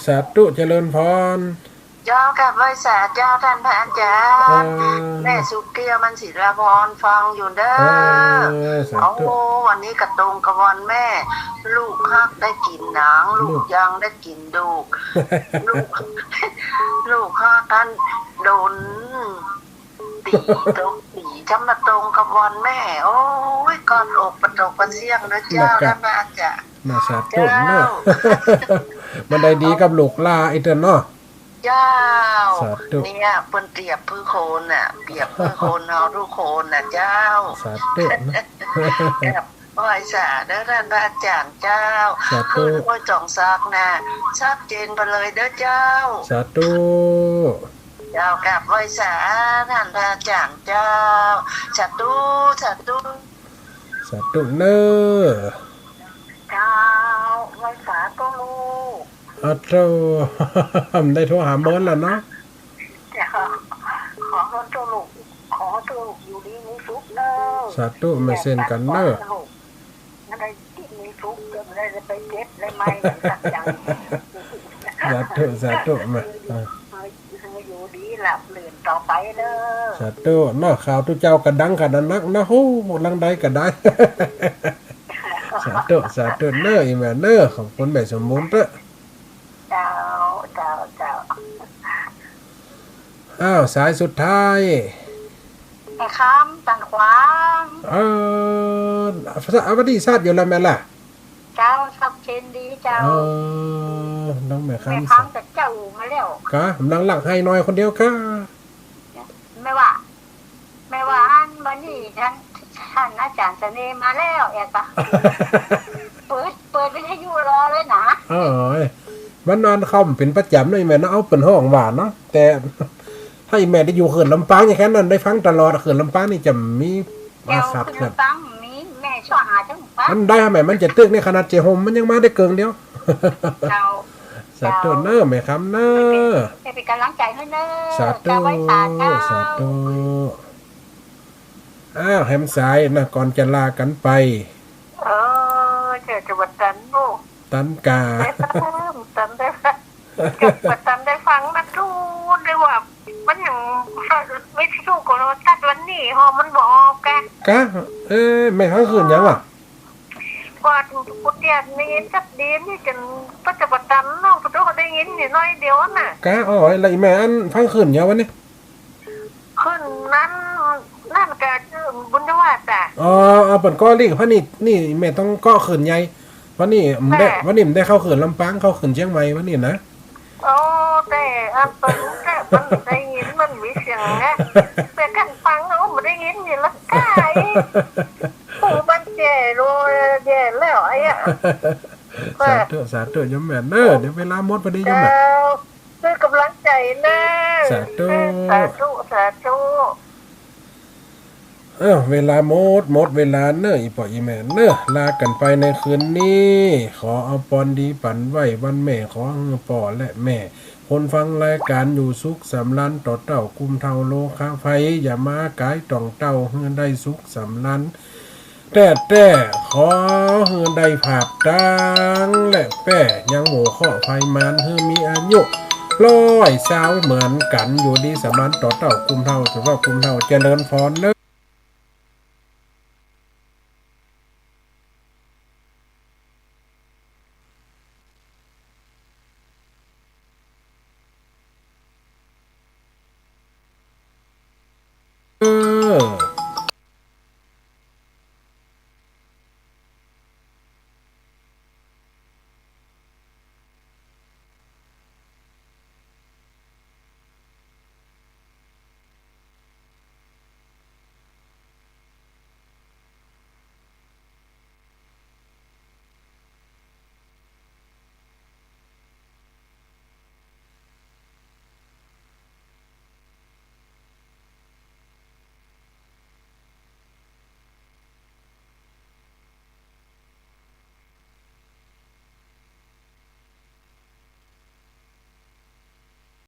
สาธุ เจริญพร เจ้า กราบไหว้สาเจ้าต้านพระอาจารย์ เออ แม่สุเกี้ยว มันศิลาพร ฟังอยู่เน้อ เออ สาธุ โอ้ วันนี้ก็ตรงกับวันแม่ ลูกฮักได้กิ๋นหนัง ลูก ลูกยังได้กิ๋นดูก ลูก ลูกฮักต้านโดน ตี๋ตกตี๋ จำมาตรงกับวันแม่ โอ้ย กอดอกปะตกปะเสี้ยงเน้อเจ้า น่ะกะ ต้านพระอาจารย์ น่ะ สาธุเน้อ เจ้า มันได้ดีกับลูกหล้านอีกเตื้อเนาะ เจ้า สาธุ เนี่ย เปิ้นเปรียบคือคนน่ะ เปรียบคือคนเฮาทุกคนน่ะเจ้า สาธุเน้อ ครับ ไหว้สาเด้อต้านพระอาจารย์เจ้า สาธุ คืนห้วยจองสักน่ะ ชัดเจนไปเลยเด้อเจ้า สาธุ เจ้า กราบไหว้สาต้านพระอาจารย์เจ้า สาธุ สาธุ สาธุเน้อ เจ้า ไหว้สาเต้าลูก อ้าวโธ่ บ่ได้โทรหาเมินแล้วเนาะ เจ้า ขอหื้อเต้าลูก ขอหื้อเต้าลูกอยู่ดีมีสุขเน้อ สาธุ แม่เช่นกั๋นเน้อ บ่ได้กิ๋นมีสุข จะบ่ได้ไปเจ็บได้ไม้สักอย่าง สาธุ สาธุ แม่ เออ เออ อยู่ดีหลับเล หื้นต่อไปเน่อ สาธุเนาะ ข่าวตุ๊เจ้าก็ดังขนาดนักนะ ฮู้ ลังใดก็ได้ สาธุ สาธุเน่อ อี่แม่เน่อ ขอบคุณแม่สมบูรณ์เต๊อะ เจ้า เจ้า เจ้า อ้าว สายสุดท้าย แม่คำ ตันขวาง เออ สวัสดี ทราบอยู่แล้วแม่ล่ะ เจ้า ทราบเช่นดีเจ้า เออ น้องแม่คำ แม่คำ กับเจ้ามาแล้ว กะ กำลังหลั่งไห้น้อยคนเดียวกะ แม่ว่า แม่ว่าอันวันนี้ท่าน ท่านอาจารย์เสน่ห์มาแล้ว แอกะ เปิด เปิดวิทยุรอเลยนะ เออ มันนอนคอมเป็นประจ๋ำเนาะ แม่เนาะ เอาเปิ้นฮ้องว่าเนาะ แต่ ถ้าแม่ได้อยู่เขื่อนลำปางอย่างแค่นั้น ได้ฟังตลอด เขื่อนลำปางนี่จะมี เจ้า ว่าสัตว์ ขึ้น เขื่อน ลำปางมี แม่ช่วยหาเจ้าหมู่บ้าน มันได้แม่ มันจะตึกในขนาดเจ๊ห่มมันยังมาได้เกิ่งเดียว เจ้า สาธุเน่อ แม่คำเน่อ ให้เป็นกำลังใจหื้อเน่อ สาธุ เจ้า ไหว้สาเจ้า สาธุ อ้าว แหมสายนะ ก่อนจะลากันไป เออ เจ้า จะบ่ตันบ่ ตันกา ได้ฟัง ตันได้ฟัง กับบ่ตันได้ฟังนะ ทูตได้ว่า มันยังวิทยุโทรทัศน์วันนี้ฮอมันบ่ออกกะ กะ เอ้ย แม่ฟังคืนยังอ่ะ ว่ากูเตียนได้ยินสักดีนี่จนปัจจุบันน้องกูก็ได้ยินอยู่น้อยเดียวน่ะ กะ อ๋อ แล้วอีแม่อันฟังคืนยังวันนี้ คืนนั้น นั่นกะชื่อบุญทวาสจ้ะ อ๋อ เอาเปิ้นก็ลีก เพราะนี่ นี่แม่ต้องก็คืนใหญ่ วันนี้บ่ได้ แม่ วันนี้บ่ได้เข้าเขื่อนลำปาง เข้าเขื่อนเชียงใหม่วันนี้นะ โอ้ แต่อันตอนนี้แต่มันได้ยินมันมีเสียงไง แต่คันฟังเอาบ่ได้ยินนี่ละกาย หูมันแก่โลย แย่แล้วไอ้อะ สาธุ สาธุ โยมแม่เน่อ เดี๋ยวเวลาหมดพอดีโยมแม่ เจ้า ช่วยกำลังใจนะ สาธุ สาธุ สาธุ เอ้า เวลาหมด หมดเวลาเน่อ อี่ป้ออี่แม่เน่อ ลากั๋นไปในคืนนี้ ขอเอาปอนดีปั๋นไหว้วันแม่ ขอหื้อป้อและแม่ คนฟังรายก๋านอยู่สุขสำราญ เต้ากู้มเฒ่าโรคาภัย อย่ามากายต้องเต้า หื้อได้สุขสำราญ แต๊ๆ ขอหื้อได้ผาบตางและแป้ ยังบ่เคราะห์ภัยมาร หื้อมีอายุร้อยซาวเหมือนกั๋น อยู่ดีสำราญ เต้ากู้มเฒ่า เต้ากู้มเฒ่า เจริญพรเน่อ